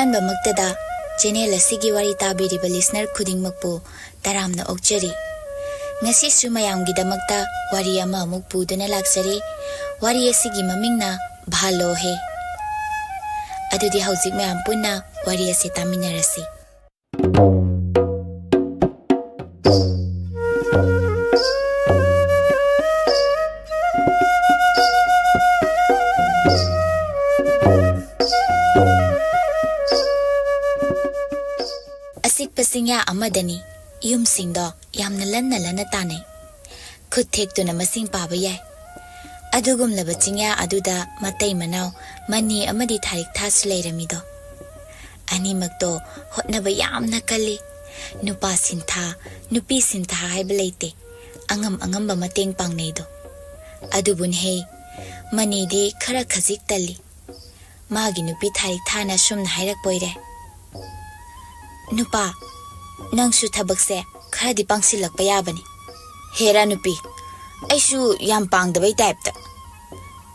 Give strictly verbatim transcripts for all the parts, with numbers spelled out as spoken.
ꯑꯍꯥꯟꯕꯃꯛꯇꯗ channel ꯑꯁꯤꯒꯤ ꯋꯥꯔꯤ ꯇꯥꯕꯤꯔꯤꯕ listener ꯈꯨꯗꯤꯡꯃꯛꯄꯨ ꯇꯔꯥꯝꯅ ꯑꯣꯛꯆꯔꯤ꯫ ꯉꯁꯤꯁꯨ ꯃꯌꯥꯝꯒꯤꯗꯃꯛꯇ ꯋꯥꯔꯤ ꯑꯃ ꯑꯃꯨꯛ ꯄꯨꯗꯨꯅ ꯂꯥꯛꯆꯔꯤ꯫ ꯋꯥꯔꯤ ꯑꯁꯤꯒꯤ ꯃꯃꯤꯡꯅ ꯚꯥꯂꯣ ꯍꯦ꯫ ꯑꯗꯨꯗꯤ ꯍꯧꯖꯤꯛ ꯃꯌꯥꯝ ꯄꯨꯟꯅ ꯋꯥꯔꯤ ꯑꯁꯤ ꯇꯥꯃꯤꯟꯅꯔꯁꯤ꯫ ꯑꯆꯤꯛꯄ ꯆꯤꯡꯌꯥ ꯑꯃꯗꯅꯤ ꯌꯨꯝꯁꯤꯡꯗꯣ ꯌꯥꯝꯅ ꯂꯟꯅ ꯂꯟꯅ ꯇꯥꯅꯩ꯫ ꯈꯨꯠ ꯊꯦꯛꯇꯨꯅ ꯃꯁꯤꯡ ꯄꯥꯕ ꯌꯥꯏ꯫ ꯑꯗꯨꯒꯨꯝꯂꯕ ꯆꯤꯡꯌꯥ ꯑꯗꯨꯗ ꯃꯇꯩ ꯃꯅꯥꯎ ꯃꯅꯤ ꯑꯃꯗꯤ ꯊꯥꯔꯤꯛꯊꯥꯁꯨ ꯂꯩꯔꯝꯃꯤꯗꯣ꯫ ꯑꯅꯤꯃꯛꯇꯣ ꯍꯣꯠꯅꯕ ꯌꯥꯝꯅ ꯀꯜꯂꯤ꯫ ꯅꯨꯄꯥ ꯁꯤꯟꯊꯥ, ꯅꯨꯄꯤ ꯁꯤꯟꯊꯥ ꯍꯥꯏꯕ ꯂꯩꯇꯦ꯫ ꯑꯉꯝ ꯑꯉꯝꯕ ꯃꯇꯦꯡ ꯄꯥꯡꯅꯩꯗꯣ꯫ ꯑꯗꯨꯕꯨꯅꯦꯍꯦ, ꯃꯅꯤꯗꯤ ꯈꯔ ꯈꯖꯤꯛ ꯇꯜꯂꯤ꯫ ꯃꯥꯒꯤ ꯅꯨꯄꯤ ꯊꯥꯔꯤꯛꯊꯥꯅ ꯑꯁꯨꯝꯅ ꯍꯥꯏꯔꯛꯄ ꯑꯣꯏꯔꯦ, "ꯅꯨꯄꯥ, ꯅꯪꯁꯨ ꯊꯕꯛꯁꯦ ꯈꯔꯗꯤ ꯄꯥꯡꯁꯤꯜꯂꯛꯄ ꯌꯥꯕꯅꯤ꯫ ꯍꯦꯔꯥ ꯅꯨꯄꯤ, ꯑꯩꯁꯨ ꯌꯥꯝ ꯄꯥꯡꯗꯕꯩ type ꯇ꯫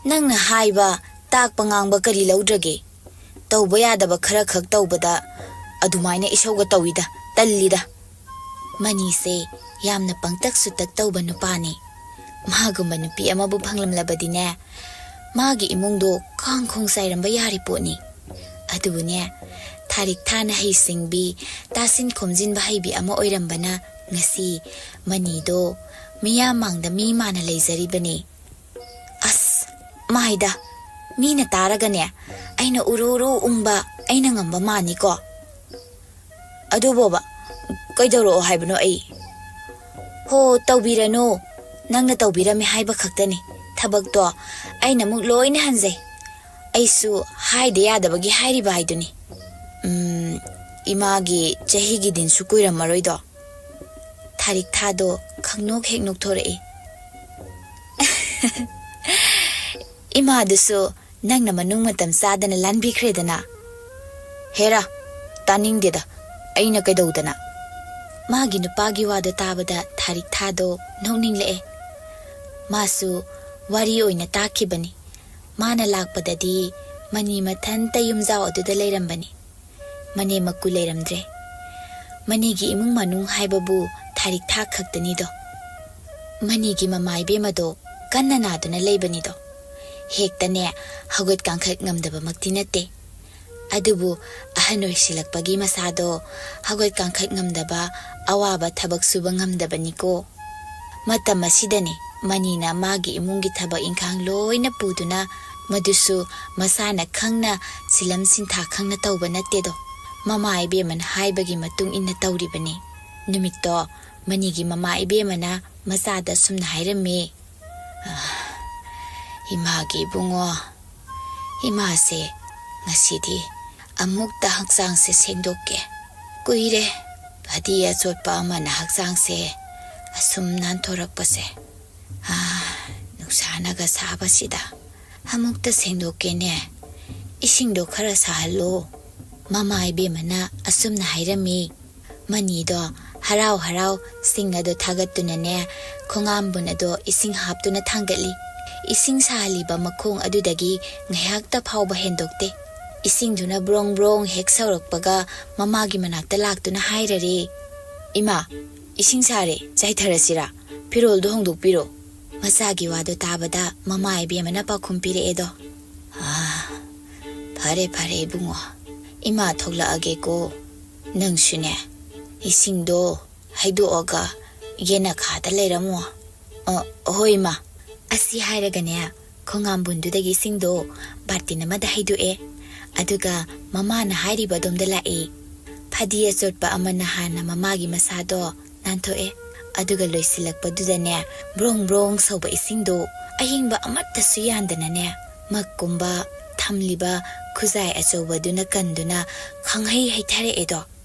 ꯅꯪꯅ ꯍꯥꯏꯕ, ꯇꯥꯛꯄ ꯉꯥꯡꯕ ꯀꯔꯤ ꯂꯧꯗ꯭ꯔꯒꯦ? ꯇꯧꯕ ꯌꯥꯗꯕ ꯈꯔ ꯈꯛ ꯇꯧꯕꯗ ꯑꯗꯨꯃꯥꯏꯅ ꯏꯁꯧꯒ ꯇꯧꯏꯗ, ꯇꯜꯂꯤꯗ꯫" ꯃꯅꯤꯁꯦ ꯌꯥꯝꯅ ꯄꯪꯇꯛ ꯁꯨꯇꯛ ꯇꯧꯕ ꯅꯨꯄꯥꯅꯤ꯫ ꯃꯥꯒꯨꯝꯕ ꯅꯨꯄꯤ ꯑꯃꯕꯨ ꯐꯪꯂꯝꯂꯕꯗꯤꯅꯦ, ꯃꯥꯒꯤ ꯏꯃꯨꯡꯗꯣ ꯀꯥꯡꯈꯣꯡ ꯆꯥꯏꯔꯝꯕ ꯌꯥꯔꯤ ꯄꯣꯠꯅꯤ꯫ ꯑꯗꯨꯕꯨꯅꯦ, ꯊꯥꯔꯤꯛꯊꯥꯅ ꯍꯩꯁꯤꯡꯕꯤ, ꯇꯥꯁꯤꯟ ꯈꯣꯝꯖꯤꯟꯕ ꯍꯩꯕꯤ ꯑꯃ ꯑꯣꯏꯔꯝꯕꯅ ꯉꯁꯤ ꯃꯅꯤꯗꯣ ꯃꯤꯌꯥꯝ ꯃꯥꯡꯗ ꯃꯤ ꯃꯥꯅ ꯂꯩꯖꯔꯤꯕꯅꯤ꯫ ꯑꯁ, ꯃꯥꯏꯗ, ꯃꯤꯅ ꯇꯥꯔꯒꯅꯦ, ꯑꯩꯅ ꯎꯔꯨ ꯎꯔꯨ ꯎꯪꯕ ꯑꯩꯅ ꯉꯝꯕ ꯃꯥꯅꯤꯀꯣ꯫ ꯑꯗꯨꯕꯣꯕ, ꯀꯩꯗꯧꯔꯛꯑꯣ ꯍꯥꯏꯕꯅꯣ ꯑꯩ? ꯍꯣ, ꯇꯧꯕꯤꯔꯅꯨ꯫ ꯅꯪꯅ ꯇꯧꯕꯤꯔꯝꯃꯦ ꯍꯥꯏꯕ ꯈꯛꯇꯅꯤ꯫ ꯊꯕꯛꯇꯣ ꯑꯩꯅ ꯑꯃꯨꯛ ꯂꯣꯏꯅ ꯍꯟꯖꯩ꯫ ꯑꯩꯁꯨ ꯍꯥꯏꯗ ꯌꯥꯗꯕꯒꯤ ꯍꯥꯏꯔꯤꯕ ꯍꯥꯏꯗꯨꯅꯤ꯫ ꯎꯝ, ꯏꯃꯥꯒꯤ ꯆꯍꯤꯒꯤ ꯗꯤꯟꯁꯨ ꯀꯨꯏꯔꯝꯃꯔꯣꯏꯗꯣ꯫ ꯊꯥꯔꯤꯛꯊꯥꯗꯣ ꯈꯪꯅꯣꯛ ꯍꯦꯛ ꯅꯣꯛꯊꯣꯔꯛꯏ꯫ ꯏꯃꯥꯗꯨꯁꯨ ꯅꯪꯅ ꯃꯅꯨꯡ ꯃꯇꯝ ꯆꯥꯗꯅ ꯂꯥꯟꯕꯤꯈ꯭ꯔꯦꯗꯅ꯫ ꯍꯦꯔꯥ, ꯇꯥꯅꯤꯡꯗꯦꯗ, ꯑꯩꯅ ꯀꯩꯗꯧꯗꯅ? ꯃꯥꯒꯤ ꯅꯨꯄꯥꯒꯤ ꯋꯥꯗꯣ ꯇꯥꯕꯗ ꯊꯥꯔꯤꯛꯊꯥꯗꯣ ꯅꯣꯛꯅꯤꯡꯂꯛꯑꯦ꯫ ꯃꯥꯁꯨ ꯋꯥꯔꯤ ꯑꯣꯏꯅ ꯇꯥꯈꯤꯕꯅꯤ꯫ ꯃꯥꯅ ꯂꯥꯛꯄꯗꯗꯤ ꯃꯅꯤ ꯃꯊꯟꯇ ꯌꯨꯝꯖꯥꯎ ꯑꯗꯨꯗ ꯂꯩꯔꯝꯕꯅꯤ꯫ ꯃꯅꯦꯝ ꯃꯀꯨ ꯂꯩꯔꯝꯗ꯭ꯔꯦ꯫ ꯃꯅꯤꯒꯤ ꯏꯃꯨꯡ ꯃꯅꯨꯡ ꯍꯥꯏꯕꯕꯨ ꯊꯥꯔꯤꯛ ꯊꯥꯛ ꯈꯛꯇꯅꯤꯗꯣ꯫ ꯃꯅꯤꯒꯤ ꯃꯃꯥ ꯏꯕꯦꯝꯃꯗꯣ ꯀꯟꯅ ꯅꯥꯗꯨꯅ ꯂꯩꯕꯅꯤꯗꯣ꯫ ꯍꯦꯛꯇꯅꯦ ꯍꯧꯒꯠ ꯀꯥꯡꯈꯠ ꯉꯝꯗꯕꯃꯛꯇꯤ ꯅꯠꯇꯦ꯫ ꯑꯗꯨꯕꯨ ꯑꯍꯟ ꯑꯣꯏꯁꯤꯜꯂꯛꯄꯒꯤ ꯃꯁꯥꯗꯣ ꯍꯧꯒꯠ ꯀꯥꯡꯈꯠ ꯉꯝꯗꯕ, ꯑꯋꯥꯕ ꯊꯕꯛ ꯁꯨꯕ ꯉꯝꯗꯕꯅꯤꯀꯣ꯫ ꯃꯇꯝ ꯑꯁꯤꯗꯅꯤ ꯃꯅꯤꯅ ꯃꯥꯒꯤ ꯏꯃꯨꯡꯒꯤ ꯊꯕꯛ ꯏꯪꯈꯥꯡ ꯂꯣꯏꯅ ꯄꯨꯗꯨꯅ, ꯃꯗꯨꯁꯨ ꯃꯁꯥꯅ ꯈꯪꯅ, ꯁꯤꯂꯝ ꯁꯤꯟꯊꯥ ꯈꯪꯅ ꯇꯧꯕ ꯅꯠꯇꯦꯗꯣ꯫ ꯃꯃꯥ ꯏꯕꯦꯝꯃꯅ ꯍꯥꯏꯕꯒꯤ ꯃꯇꯨꯡ ꯏꯟꯅ ꯇꯧꯔꯤꯕꯅꯤ꯫ ꯅꯨꯃꯤꯠꯇꯣ ꯃꯅꯤꯒꯤ ꯃꯃꯥ ꯏꯕꯦꯝꯃꯅ ꯃꯆꯥꯗ ꯁꯨꯝꯅ ꯍꯥꯏꯔꯝꯃꯤ, "ꯑꯥ, ꯏꯃꯥꯒꯤ ꯏꯕꯨꯡꯉꯣ, ꯏꯃꯥꯁꯦ ꯉꯁꯤꯗꯤ ꯑꯃꯨꯛꯇ ꯍꯛꯆꯥꯡꯁꯦ ꯁꯦꯡꯗꯣꯛꯀꯦ꯫ ꯀꯨꯏꯔꯦ ꯐꯗꯤ ꯑꯆꯣꯠꯄ ꯑꯃꯅ ꯍꯛꯆꯥꯡꯁꯦ ꯑꯁꯨꯝ ꯅꯥꯟꯊꯣꯔꯛꯄꯁꯦ꯫ ꯑꯥ, ꯅꯨꯡꯁꯥꯅꯒ ꯁꯥꯕꯁꯤꯗ ꯑꯃꯨꯛꯇ ꯁꯦꯡꯗꯣꯛꯀꯦꯅꯦ꯫ ꯏꯁꯤꯡꯗꯣ ꯈꯔ ꯁꯥꯍꯜꯂꯣ꯫" ꯃꯃꯥ ꯏꯕꯦꯝꯃꯅ ꯑꯁꯨꯝꯅ ꯍꯥꯏꯔꯝꯃꯤ꯫ ꯃꯅꯤꯗꯣ ꯍꯔꯥꯎ ꯍꯔꯥꯎ ꯁꯤꯡ ꯑꯗꯣ ꯊꯥꯒꯠꯇꯨꯅꯅꯦ, ꯈꯣꯡꯉꯥꯝꯕꯨꯟ ꯑꯗꯣ ꯏꯁꯤꯡ ꯍꯥꯞꯇꯨꯅ ꯊꯥꯡꯒꯠꯂꯤ꯫ ꯏꯁꯤꯡ ꯁꯥꯍꯜꯂꯤꯕ ꯃꯈꯣꯡ ꯑꯗꯨꯗꯒꯤ ꯉꯥꯏꯍꯥꯛꯇ ꯐꯥꯎꯕ ꯍꯦꯟꯗꯣꯛꯇꯦ꯫ ꯏꯁꯤꯡꯗꯨꯅ ꯕ꯭ꯔꯣꯡ ꯕ꯭ꯔꯣꯡ ꯍꯦꯛ ꯁꯧꯔꯛꯄꯒ ꯃꯃꯥꯒꯤ ꯃꯅꯥꯛꯇ ꯂꯥꯛꯇꯨꯅ ꯍꯥꯏꯔꯔꯦ, "ꯏꯃꯥ, ꯏꯁꯤꯡ ꯁꯥꯔꯦ, ꯆꯥꯏꯊꯔꯁꯤꯔꯥ? ꯐꯤꯔꯣꯜꯗꯣ ꯍꯣꯡꯗꯣꯛꯄꯤꯔꯣ꯫" ꯃꯆꯥꯒꯤ ꯋꯥꯗꯣ ꯇꯥꯕꯗ ꯃꯃꯥ ꯏꯕꯦꯝꯃꯅ ꯄꯥꯎꯈꯨꯝ ꯄꯤꯔꯛꯑꯦꯗꯣ꯫ "ꯑꯥ, ꯐꯔꯦ ꯐꯔꯦ ꯏꯕꯨꯡꯉꯣ, ꯏꯃꯥ ꯊꯣꯛꯂꯛꯑꯒꯦꯀꯣ꯫ ꯅꯪꯁꯨꯅꯦ, ꯏꯁꯤꯡꯗꯣ ꯍꯩꯗꯣꯛꯑꯒ ꯌꯦꯅꯈꯥꯗ ꯂꯩꯔꯝꯃꯣ꯫" "ꯑ, ꯍꯣꯏ ꯏꯃꯥ꯫" ꯑꯁꯤ ꯍꯥꯏꯔꯒꯅꯦ, ꯈꯣꯡꯉꯥꯝꯕꯨꯟꯗꯨꯗꯒꯤ ꯏꯁꯤꯡꯗꯣ ꯕꯥꯔꯇꯤꯟ ꯑꯃꯗ ꯍꯩꯗꯣꯛꯑꯦ꯫ ꯑꯗꯨꯒ ꯃꯃꯥꯅ ꯍꯥꯏꯔꯤꯕ ꯑꯗꯣꯝꯗ ꯂꯥꯛꯑꯦ꯫ ꯐꯗꯤ ꯑꯆꯣꯠꯄ ꯑꯃꯅ ꯍꯥꯟꯅ ꯃꯃꯥꯒꯤ ꯃꯁꯥꯗꯣ ꯅꯥꯟꯊꯣꯛꯑꯦ꯫ ꯑꯗꯨꯒ ꯂꯣꯏꯁꯤꯜꯂꯛꯄꯗꯨꯗꯅꯦ, ꯕ꯭ꯔꯣꯡ ꯕ꯭ꯔꯣꯡ ꯁꯧꯕ ꯏꯁꯤꯡꯗꯣ ꯑꯍꯤꯡꯕ ꯑꯃꯠꯇꯁꯨ ꯌꯥꯟꯗꯅꯅꯦ, ꯃꯛꯀꯨꯝꯕ ꯊꯝꯂꯤꯕ ꯈꯨꯖꯥꯏ ꯑꯆꯧꯕꯗꯨꯅ ꯀꯟꯗꯨꯅ ꯈꯪꯍꯩ ꯍꯩꯊꯔꯛꯑꯦꯗꯣ꯫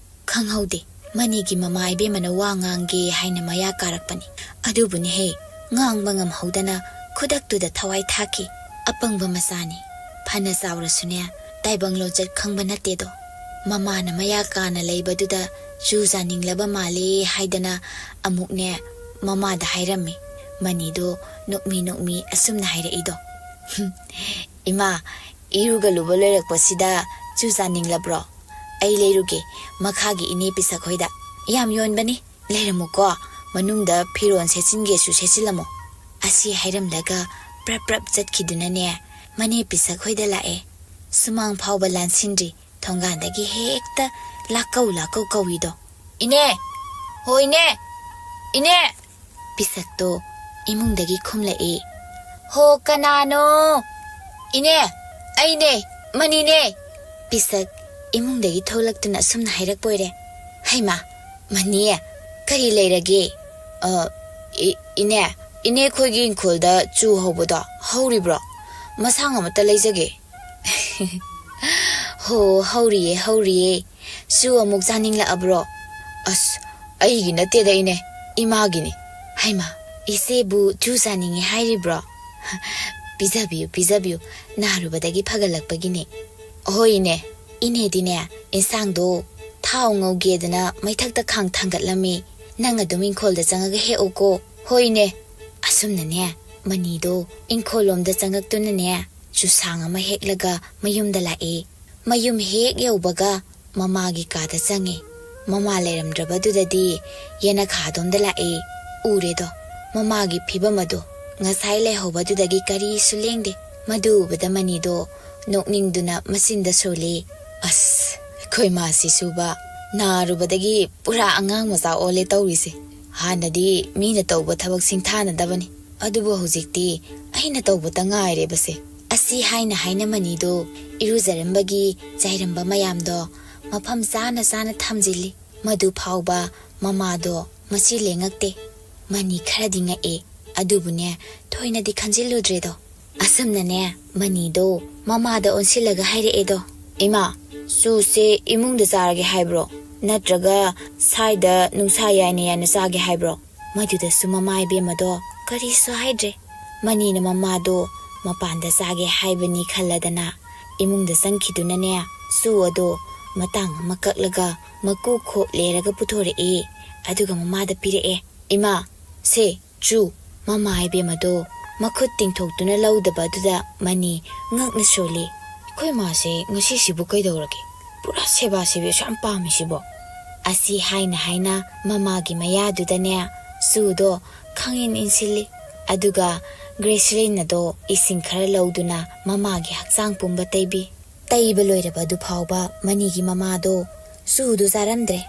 ꯈꯪꯍꯧꯗꯦ, ꯃꯅꯤꯒꯤ ꯃꯃꯥ ꯏꯕꯦꯝꯃꯅ ꯋꯥ ꯉꯥꯡꯒꯦ ꯍꯥꯏꯅ ꯃꯌꯥ ꯀꯥꯔꯛꯄꯅꯤ꯫ ꯑꯗꯨꯕꯨꯅꯦꯍꯦ, ꯉꯥꯡꯕ ꯉꯝꯍꯧꯗꯅ ꯈꯨꯗꯛꯇꯨꯗ ꯊꯋꯥꯏ ꯊꯥꯈꯤ꯫ ꯑꯄꯪꯕ ꯃꯆꯥꯅꯤ꯫ ꯐꯅ ꯆꯥꯎꯔꯁꯨꯅꯦ, ꯇꯥꯏꯕꯪ ꯂꯣꯟꯆꯠ ꯈꯪꯕ ꯅꯠꯇꯦꯗꯣ꯫ ꯃꯃꯥꯅ ꯃꯌꯥ ꯀꯥꯅ ꯂꯩꯕꯗꯨꯗ ꯆꯨ ꯆꯥꯅꯤꯡꯂꯕ ꯃꯥꯜꯂꯦ ꯍꯥꯏꯗꯅ ꯑꯃꯨꯛꯅꯦ ꯃꯃꯥꯗ ꯍꯥꯏꯔꯝꯃꯤ꯫ ꯃꯅꯤꯗꯣ ꯅꯣꯛꯃꯤ ꯅꯣꯛꯃꯤ ꯑꯁꯨꯝꯅ ꯍꯥꯏꯔꯛꯏꯗꯣ, "ꯏꯃꯥ, ꯏꯔꯨꯒ ꯂꯨꯕ ꯂꯣꯏꯔꯛꯄꯁꯤꯗ ꯆꯨ ꯆꯥꯅꯤꯡꯂꯕ꯭ꯔꯣ? ꯑꯩ ꯂꯩꯔꯨꯒꯦ, ꯃꯈꯥꯒꯤ ꯏꯅꯦ ꯄꯤꯁꯛ ꯍꯣꯏꯗ꯫ ꯌꯥꯝ ꯌꯣꯟꯕꯅꯤ, ꯂꯩꯔꯝꯃꯨꯀꯣ, ꯃꯅꯨꯡꯗ ꯐꯤꯔꯣꯜ ꯁꯦꯠꯆꯤꯟꯒꯦꯁꯨ ꯁꯦꯠꯆꯤꯜꯂꯝꯃꯣ꯫ ꯑꯁꯤ ꯍꯥꯏꯔꯝꯂꯒ ꯄ꯭ꯔꯞ ꯄ꯭ꯔꯞ ꯆꯠꯈꯤꯗꯨꯅꯅꯦ, ꯃꯅꯦ ꯄꯤꯁꯛ ꯍꯣꯏꯗ ꯂꯥꯛꯑꯦ꯫ ꯁꯨꯃꯥꯡ ꯐꯥꯎꯕ ꯂꯥꯟꯁꯤꯟꯗ꯭ꯔꯤ, ꯊꯣꯡꯒꯥꯟꯗꯒꯤ ꯍꯦꯛꯇ ꯂꯥꯛꯀꯧ ꯂꯥꯛꯀꯧ ꯀꯧꯏꯗꯣ꯫ "ꯏꯅꯦ! ꯍꯣ ꯏꯅꯦ! ꯏꯅꯦ!" ꯄꯤꯁꯛꯇꯣ ꯏꯃꯨꯡꯗꯒꯤ ꯈꯨꯝꯂꯛꯏ꯫ "ꯍꯣ, ꯀꯅꯥꯅꯣ?" "ꯏꯅꯦ, ꯑꯩꯅꯦ, ꯃꯅꯤꯅꯦ!" ꯄꯤꯁꯛ ꯏꯃꯨꯡꯗꯒꯤ ꯊꯣꯛꯂꯛꯇꯨꯅ ꯑꯁꯨꯝꯅ ꯍꯥꯏꯔꯛꯄ ꯑꯣꯏꯔꯦ꯫ "ꯍꯩꯃꯥ, ꯃꯅꯤ, ꯀꯔꯤ ꯂꯩꯔꯒꯦ?" "ꯑ, ꯏ-, ꯏꯅꯦ, ꯏꯅꯦ ꯈꯣꯏꯒꯤ ꯏꯪꯈꯣꯜꯗ ꯆꯨ ꯍꯧꯕꯗꯣ ꯍꯧꯔꯤꯕ꯭ꯔꯣ? ꯃꯁꯥꯡ ꯑꯃꯇ ꯂꯩꯖꯒꯦ꯫" "ꯍꯣ, ꯍꯧꯔꯤꯌꯦ, ꯍꯧꯔꯤꯌꯦ꯫ ꯆꯨ ꯑꯃꯨꯛ ꯆꯥꯅꯤꯡꯂꯛꯑꯕ꯭ꯔꯣ?" "ꯑꯁ, ꯑꯩꯒꯤ ꯅꯠꯇꯦꯗ ꯏꯅꯦ, ꯏꯃꯥꯒꯤꯅꯤ꯫" "ꯍꯩꯃꯥ, ꯏꯆꯦꯕꯨ ꯆꯨ ꯆꯥꯅꯤꯡꯉꯤ ꯍꯥꯏꯔꯤꯕ꯭ꯔꯣ? ꯄꯤꯖꯕꯤꯌꯨ, ꯄꯤꯖꯕꯤꯌꯨ, ꯅꯥꯔꯨꯕꯗꯒꯤ ꯐꯒꯠꯂꯛꯄꯒꯤꯅꯦ꯫" "ꯍꯣꯏ ꯏꯅꯦ, ꯏꯅꯦꯗꯤꯅꯦ, ꯏꯟꯁꯥꯡꯗꯣ ꯊꯥꯎ ꯉꯧꯒꯦꯗꯅ ꯃꯩꯊꯛꯇ ꯈꯥꯡ ꯊꯥꯡꯒꯠꯂꯝꯃꯤ꯫ ꯅꯪ ꯑꯗꯨꯝ ꯏꯪꯈꯣꯜꯗ ꯆꯪꯉꯒ ꯍꯦꯛꯎꯀꯣ꯫" "ꯍꯣꯏ ꯏꯅꯦ꯫" ꯑꯁꯨꯝꯅꯅꯦ, ꯃꯅꯤꯗꯣ ꯏꯪꯈꯣꯜꯂꯣꯝꯗ ꯆꯪꯉꯛꯇꯨꯅꯅꯦ, ꯆꯨꯁꯥꯡ ꯑꯃ ꯍꯦꯛꯂꯒ ꯃꯌꯨꯝꯗ ꯂꯥꯛꯏ꯫ ꯃꯌꯨꯝ ꯍꯦꯛ ꯌꯧꯕꯒ ꯃꯃꯥꯒꯤ ꯀꯥꯗ ꯆꯪꯉꯤ꯫ ꯃꯃꯥ ꯂꯩꯔꯝꯗ꯭ꯔꯕꯗꯨꯗꯗꯤ ꯌꯦꯅꯈꯥꯗꯣꯝꯗ ꯂꯥꯛꯏ꯫ ꯎꯔꯦꯗꯣ, ꯃꯃꯥꯒꯤ ꯐꯤꯕꯝ ꯑꯗꯣ꯫ ꯉꯁꯥꯏ ꯂꯩꯍꯧꯕꯗꯨꯗꯒꯤ ꯀꯔꯤꯁꯨ ꯂꯦꯡꯗꯦ꯫ ꯃꯗꯨ ꯎꯕꯗ ꯃꯅꯤꯗꯣ ꯅꯣꯛꯅꯤꯡꯗꯨꯅ ꯃꯆꯤꯟꯗ ꯁꯣꯜꯂꯤ꯫ "ꯑꯁ, ꯑꯩꯈꯣꯏ ꯃꯥꯁꯤꯁꯨꯕ ꯅꯥꯔꯨꯕꯗꯒꯤ ꯄꯨꯔꯥ ꯑꯉꯥꯡ ꯃꯆꯥ ꯑꯣꯜꯂꯦ ꯇꯧꯔꯤꯁꯦ꯫ ꯍꯥꯟꯅꯗꯤ ꯃꯤꯅ ꯇꯧꯕ ꯊꯕꯛ ꯁꯤꯡꯊꯥꯅꯗꯕꯅꯤ, ꯑꯗꯨꯕꯨ ꯍꯧꯖꯤꯛꯇꯤ ꯑꯩꯅ ꯇꯧꯕꯇ ꯉꯥꯏꯔꯦꯕꯁꯦ꯫" ꯑꯁꯤ ꯍꯥꯏꯅ ꯍꯥꯏꯅ ꯃꯅꯤꯗꯣ ꯏꯔꯨꯖꯔꯝꯕꯒꯤ ꯆꯥꯏꯔꯝꯕ ꯃꯌꯥꯝꯗꯣ ꯃꯐꯝ ꯆꯥꯅ ꯆꯥꯅ ꯊꯝꯖꯤꯜꯂꯤ꯫ ꯃꯗꯨ ꯐꯥꯎꯕ ꯃꯃꯥꯗꯣ ꯃꯆꯤ ꯂꯦꯡꯉꯛꯇꯦ꯫ ꯃꯅꯤ ꯈꯔꯗꯤ ꯉꯛꯑꯦ, ꯑꯗꯨꯕꯨꯅꯦ, ꯊꯣꯏꯅꯗꯤ ꯈꯟꯖꯤꯜꯂꯨꯗ꯭ꯔꯦꯗꯣ꯫ ꯑꯁꯨꯝꯅꯅꯦ, ꯃꯅꯤꯗꯣ ꯃꯃꯥꯗ ꯑꯣꯟꯁꯤꯜꯂꯒ ꯍꯥꯏꯔꯛꯑꯦꯗꯣ꯫ "ꯏꯃꯥ, ꯆꯨꯁꯦ ꯏꯃꯨꯡꯗ ꯆꯥꯔꯒꯦ ꯍꯥꯏꯕ꯭ꯔꯣ? ꯅꯠꯇ꯭ꯔꯒ ꯁꯥꯏꯗ ꯅꯨꯡꯁꯥ ꯌꯥꯏꯅ ꯌꯥꯏꯅ ꯆꯥꯒꯦ ꯍꯥꯏꯕ꯭ꯔꯣ?" ꯃꯗꯨꯗꯁꯨ ꯃꯃꯥ ꯏꯕꯦꯝꯃꯗꯣ ꯀꯔꯤꯁꯨ ꯍꯥꯏꯗ꯭ꯔꯦ꯫ ꯃꯅꯤꯅ ꯃꯃꯥꯗꯣ ꯃꯄꯥꯟꯗ ꯆꯥꯒꯦ ꯍꯥꯏꯕꯅꯤ ꯈꯜꯂꯗꯅ ꯏꯃꯨꯡꯗ ꯆꯪꯈꯤꯗꯨꯅꯅꯦ, ꯆꯨ ꯑꯗꯣ ꯃꯇꯥꯡ ꯑꯃ ꯀꯛꯂꯒ ꯃꯀꯨ ꯈꯣꯛ ꯂꯦꯔꯒ ꯄꯨꯊꯣꯔꯛꯑꯦ꯫ ꯑꯗꯨꯒ ꯃꯃꯥꯗ ꯄꯤꯔꯛꯑꯦ꯫ "ꯏꯃꯥ, ꯁꯦ, ꯆꯨ꯫" ꯃꯃꯥ ꯏꯕꯦꯝꯃꯗꯣ ꯃꯈꯨꯠ ꯇꯤꯡꯊꯣꯛꯇꯨꯅ ꯂꯧꯗꯕ ꯑꯗꯨꯗ ꯃꯅꯤ ꯉꯛꯅ ꯁꯣꯜꯂꯤ꯫ "ꯑꯩꯈꯣꯏ ꯃꯥꯁꯦ ꯉꯁꯤꯁꯤꯕꯨ ꯀꯩꯗꯧꯔꯒꯦ? ꯄꯨꯔꯥ ꯁꯦꯕꯥ ꯁꯦꯕꯤ ꯑꯁꯨꯛ ꯌꯥꯝ ꯄꯥꯝꯃꯤꯁꯤꯕꯣ?" ꯑꯁꯤ ꯍꯥꯏꯅ ꯍꯥꯏꯅ ꯃꯃꯥꯒꯤ ꯃꯌꯥꯗꯨꯗꯅꯦ ꯆꯨꯗꯣ ꯈꯪꯏꯟ ꯏꯟꯁꯤꯜꯂꯤ꯫ ꯑꯗꯨꯒ ꯒ꯭ꯔꯦꯁꯂꯤꯟ ꯑꯗꯣ ꯏꯁꯤꯡ ꯈꯔ ꯂꯧꯗꯨꯅ ꯃꯃꯥꯒꯤ ꯍꯛꯆꯥꯡ ꯄꯨꯝꯕ ꯇꯩꯕꯤ꯫ ꯇꯩꯕ ꯂꯣꯏꯔꯕ ꯑꯗꯨ ꯐꯥꯎꯕ ꯃꯅꯤꯒꯤ ꯃꯃꯥꯗꯣ ꯆꯨꯗꯨ ꯆꯥꯔꯝꯗ꯭ꯔꯦ꯫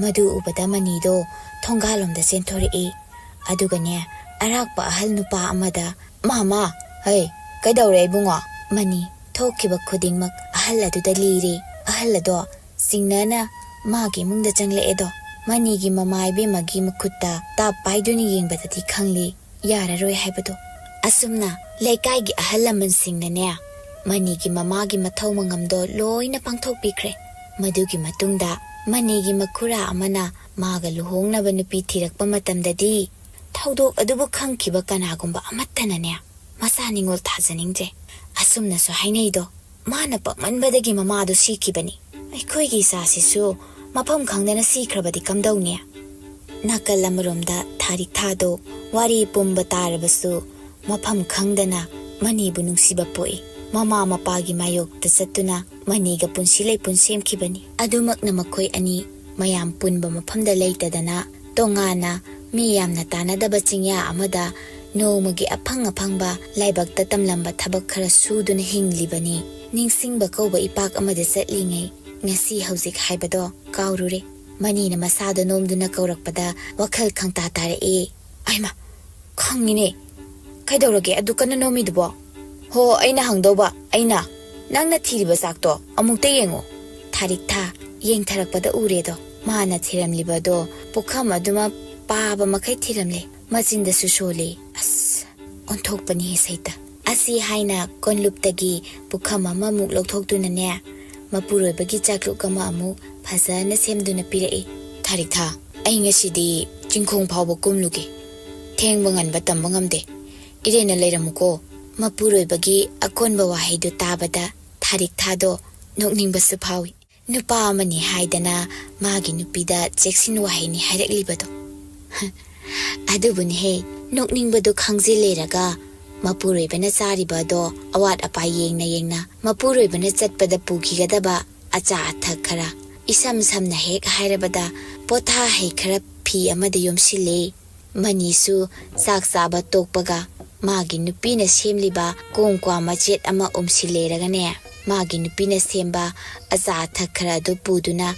ꯃꯗꯨ ꯎꯕꯗ ꯃꯅꯤꯗꯣ ꯊꯣꯡꯒꯥꯜꯂꯣꯝꯗ ꯆꯦꯟꯊꯣꯔꯛꯏ꯫ ꯑꯗꯨꯒꯅꯦ, ꯑꯔꯥꯛꯄ ꯑꯍꯜ ꯅꯨꯄꯥ ꯑꯃꯗ, "ꯃꯥꯃꯥ, ꯍꯩ, ꯀꯩꯗꯧꯔꯦ ꯏꯕꯨꯡꯉꯣ?" ꯃꯅꯤ ꯊꯣꯛꯈꯤꯕ ꯈꯨꯗꯤꯡꯃꯛ ꯑꯍꯜ ꯑꯗꯨꯗ ꯂꯤꯔꯤ꯫ ꯑꯍꯜ ꯑꯗꯣ ꯆꯤꯡꯅꯅ ꯃꯥꯒꯤ ꯏꯃꯨꯡꯗ ꯆꯪꯂꯛꯑꯦꯗꯣ꯫ ꯃꯅꯤꯒꯤ ꯃꯃꯥ ꯏꯕꯦꯝꯃꯒꯤ ꯃꯈꯨꯠꯇ ꯇꯥꯞ ꯄꯥꯏꯗꯨꯅ ꯌꯦꯡꯕꯗꯗꯤ ꯈꯪꯂꯤ ꯌꯥꯔꯔꯣꯏ ꯍꯥꯏꯕꯗꯣ꯫ ꯑꯁꯨꯝꯅ ꯂꯩꯀꯥꯏꯒꯤ ꯑꯍꯜ ꯂꯃꯟꯁꯤꯡꯅꯅꯦ, ꯃꯅꯤꯒꯤ ꯃꯃꯥꯒꯤ ꯃꯊꯧ ꯃꯉꯝꯗꯣ ꯂꯣꯏꯅ ꯄꯥꯡꯊꯣꯛꯄꯤꯈ꯭ꯔꯦ꯫ ꯃꯗꯨꯒꯤ ꯃꯇꯨꯡꯗ ꯃꯅꯤꯒꯤ ꯃꯈꯨꯔꯥ ꯑꯃꯅ ꯃꯥꯒ ꯂꯨꯍꯣꯡꯅꯕ ꯅꯨꯄꯤ ꯊꯤꯔꯛꯄ ꯃꯇꯝꯗꯗꯤ, ꯊꯧꯗꯣꯛ ꯑꯗꯨꯕꯨ ꯈꯪꯈꯤꯕ ꯀꯅꯥꯒꯨꯝꯕ ꯑꯃꯠꯇꯅꯅꯦ, ꯃꯆꯥ ꯅꯤꯉꯣꯜ ꯊꯥꯖꯅꯤꯡꯗ꯭ꯔꯦ꯫ ꯑꯁꯨꯝꯅꯁꯨ ꯍꯥꯏꯅꯩꯗꯣ, "ꯃꯥꯅ ꯄꯛꯃꯟꯕꯗꯒꯤ ꯃꯃꯥꯗꯣ ꯁꯤꯈꯤꯕꯅꯤ꯫ ꯑꯩꯈꯣꯏꯒꯤ ꯏꯆꯥꯁꯤꯁꯨ ꯃꯐꯝ ꯈꯪꯗꯅ ꯁꯤꯈ꯭ꯔꯕꯗꯤ ꯀꯝꯗꯧꯅꯤ?" ꯅꯥꯀꯜ ꯑꯃꯔꯣꯝꯗ ꯊꯥꯔꯤꯛꯊꯥꯗꯣ ꯋꯥꯔꯤ ꯄꯨꯝꯕ ꯇꯥꯔꯕꯁꯨ, ꯃꯐꯝ ꯈꯪꯗꯅ ꯃꯅꯤꯕꯨ ꯅꯨꯡꯁꯤꯕ ꯄꯣꯛꯏ꯫ ꯃꯃꯥ ꯃꯄꯥꯒꯤ ꯃꯥꯌꯣꯛꯇ ꯆꯠꯇꯨꯅ ꯃꯅꯤꯒ ꯄꯨꯟꯁꯤ ꯂꯩꯄꯨꯟ ꯁꯦꯝꯈꯤꯕꯅꯤ꯫ ꯑꯗꯨꯃꯛꯅ ꯃꯈꯣꯏ ꯑꯅꯤ ꯃꯌꯥꯝ ꯄꯨꯟꯕ ꯃꯐꯝꯗ ꯂꯩꯇꯗꯅ, ꯇꯣꯉꯥꯟꯅ ꯃꯤ ꯌꯥꯝꯅ ꯇꯥꯟꯅꯗꯕ ꯆꯤꯡꯌꯥ ꯑꯃꯗ ꯅꯣꯡꯃꯒꯤ ꯑꯐꯪ ꯑꯐꯪꯕ ꯂꯥꯏꯕꯛꯇ ꯇꯝꯂꯝꯕ ꯊꯕꯛ ꯈꯔ ꯁꯨꯗꯨꯅ ꯍꯤꯡꯂꯤꯕꯅꯤ꯫ ꯅꯤꯡꯁꯤꯡꯕ ꯀꯧꯕ ꯏꯄꯥꯛ ꯑꯃꯗ ꯆꯠꯂꯤꯉꯩ, ꯉꯁꯤ ꯍꯧꯖꯤꯛ ꯍꯥꯏꯕꯗꯣ ꯀꯥꯎꯔꯨꯔꯦ꯫ ꯃꯅꯤꯅ ꯃꯁꯥꯗꯣ ꯅꯣꯝꯗꯨꯅ ꯀꯧꯔꯛꯄꯗ ꯋꯥꯈꯜ ꯈꯪꯇꯥ ꯇꯥꯔꯛꯑꯦ꯫ "ꯑꯩꯃ, ꯈꯪꯉꯤꯅꯦ꯫ ꯀꯩꯗꯧꯔꯒꯦ ꯑꯗꯨ ꯀꯟꯅ ꯅꯣꯝꯃꯤꯗꯨꯕꯣ?" "ꯍꯣ, ꯑꯩꯅ ꯍꯪꯗꯧꯕ, ꯑꯩꯅ꯫ ꯅꯪꯅ ꯊꯤꯔꯤꯕ ꯆꯥꯛꯇꯣ ꯑꯃꯨꯛꯇ ꯌꯦꯡꯉꯣ꯫" ꯊꯥꯔꯤꯛꯊꯥ ꯌꯦꯡꯊꯔꯛꯄꯗ ꯎꯔꯦꯗꯣ, ꯃꯥꯅ ꯊꯤꯔꯝꯂꯤꯕꯗꯣ ꯄꯨꯈꯝ ꯑꯗꯨꯃ ꯄꯥꯕ ꯃꯈꯩ ꯊꯤꯔꯝꯂꯦ꯫ ꯃꯆꯤꯟꯗꯁꯨ ꯁꯣꯜꯂꯤ꯫ "ꯑꯁ, ꯑꯣꯟꯊꯣꯛꯄꯅꯤ ꯁꯩꯇ꯫" ꯑꯁꯤ ꯍꯥꯏꯅ ꯀꯣꯟꯂꯨꯞꯇꯒꯤ ꯄꯨꯈꯝ ꯑꯃꯃꯨꯛ ꯂꯧꯊꯣꯛꯇꯨꯅꯅꯦ, ꯃꯄꯨꯔꯣꯏꯕꯒꯤ ꯆꯥꯛꯂꯨꯛ ꯑꯃ ꯑꯃꯨꯛ ꯐꯖꯅ ꯁꯦꯝꯗꯨꯅ ꯄꯤꯔꯛꯏ꯫ "ꯊꯥꯔꯤꯛꯊꯥ, ꯑꯩ ꯉꯁꯤꯗꯤ ꯆꯤꯡꯈꯣꯡ ꯐꯥꯎꯕ ꯀꯨꯝꯂꯨꯒꯦ꯫ ꯊꯦꯡꯕ ꯉꯟꯕ ꯇꯝꯕ ꯉꯝꯗꯦ꯫ ꯏꯔꯦꯟꯅ ꯂꯩꯔꯝꯃꯨꯀꯣ꯫" ꯃꯄꯨꯔꯣꯏꯕꯒꯤ ꯑꯀꯣꯟꯕ ꯋꯥꯍꯩꯗꯨ ꯇꯥꯕꯗ ꯊꯥꯔꯤꯛꯊꯥꯗꯣ ꯅꯣꯛꯅꯤꯡꯕꯁꯨ ꯐꯥꯎꯏ꯫ ꯅꯨꯄꯥ ꯑꯃꯅꯤ ꯍꯥꯏꯗꯅ ꯃꯥꯒꯤ ꯅꯨꯄꯤꯗ ꯆꯦꯛꯁꯤꯟ ꯋꯥꯍꯩꯅꯤ ꯍꯥꯏꯔꯛꯂꯤꯕꯗꯣ꯫ ꯑꯗꯨꯕꯨꯅꯤꯍꯦ, ꯅꯣꯛꯅꯤꯡꯕꯗꯨ ꯈꯪꯖꯤꯜ ꯂꯩꯔꯒ ꯃꯄꯨꯔꯣꯏꯕꯅ ꯆꯥꯔꯤꯕ ꯑꯗꯣ ꯑꯋꯥꯠ ꯑꯄꯥ ꯌꯦꯡꯅ ꯌꯦꯡꯅ ꯃꯄꯨꯔꯣꯏꯕꯅ ꯆꯠꯄꯗ ꯄꯨꯈꯤꯒꯗꯕ ꯑꯆꯥ ꯑꯊꯛ ꯈꯔ, ꯏꯁꯝ ꯁꯝꯅ ꯍꯦꯛ ꯍꯥꯏꯔꯕꯗ ꯄꯣꯊꯥ ꯍꯩ ꯈꯔ ꯐꯤ ꯑꯃꯗ ꯌꯣꯝꯁꯤꯜꯂꯦ꯫ ꯃꯅꯤꯁꯨ ꯆꯥꯛ ꯆꯥꯕ ꯇꯣꯛꯄꯒ ꯃꯥꯒꯤ ꯅꯨꯄꯤꯅ ꯁꯦꯝꯂꯤꯕ ꯀꯣꯡꯀ꯭ꯋꯥ ꯃꯆꯦꯠ ꯑꯃ ꯎꯝꯁꯤꯜꯂꯦꯔꯒꯅꯦ, ꯃꯥꯒꯤ ꯅꯨꯄꯤꯅ ꯁꯦꯝꯕ ꯑꯆꯥ ꯑꯊꯛ ꯈꯔ ꯑꯗꯨ ꯄꯨꯗꯨꯅ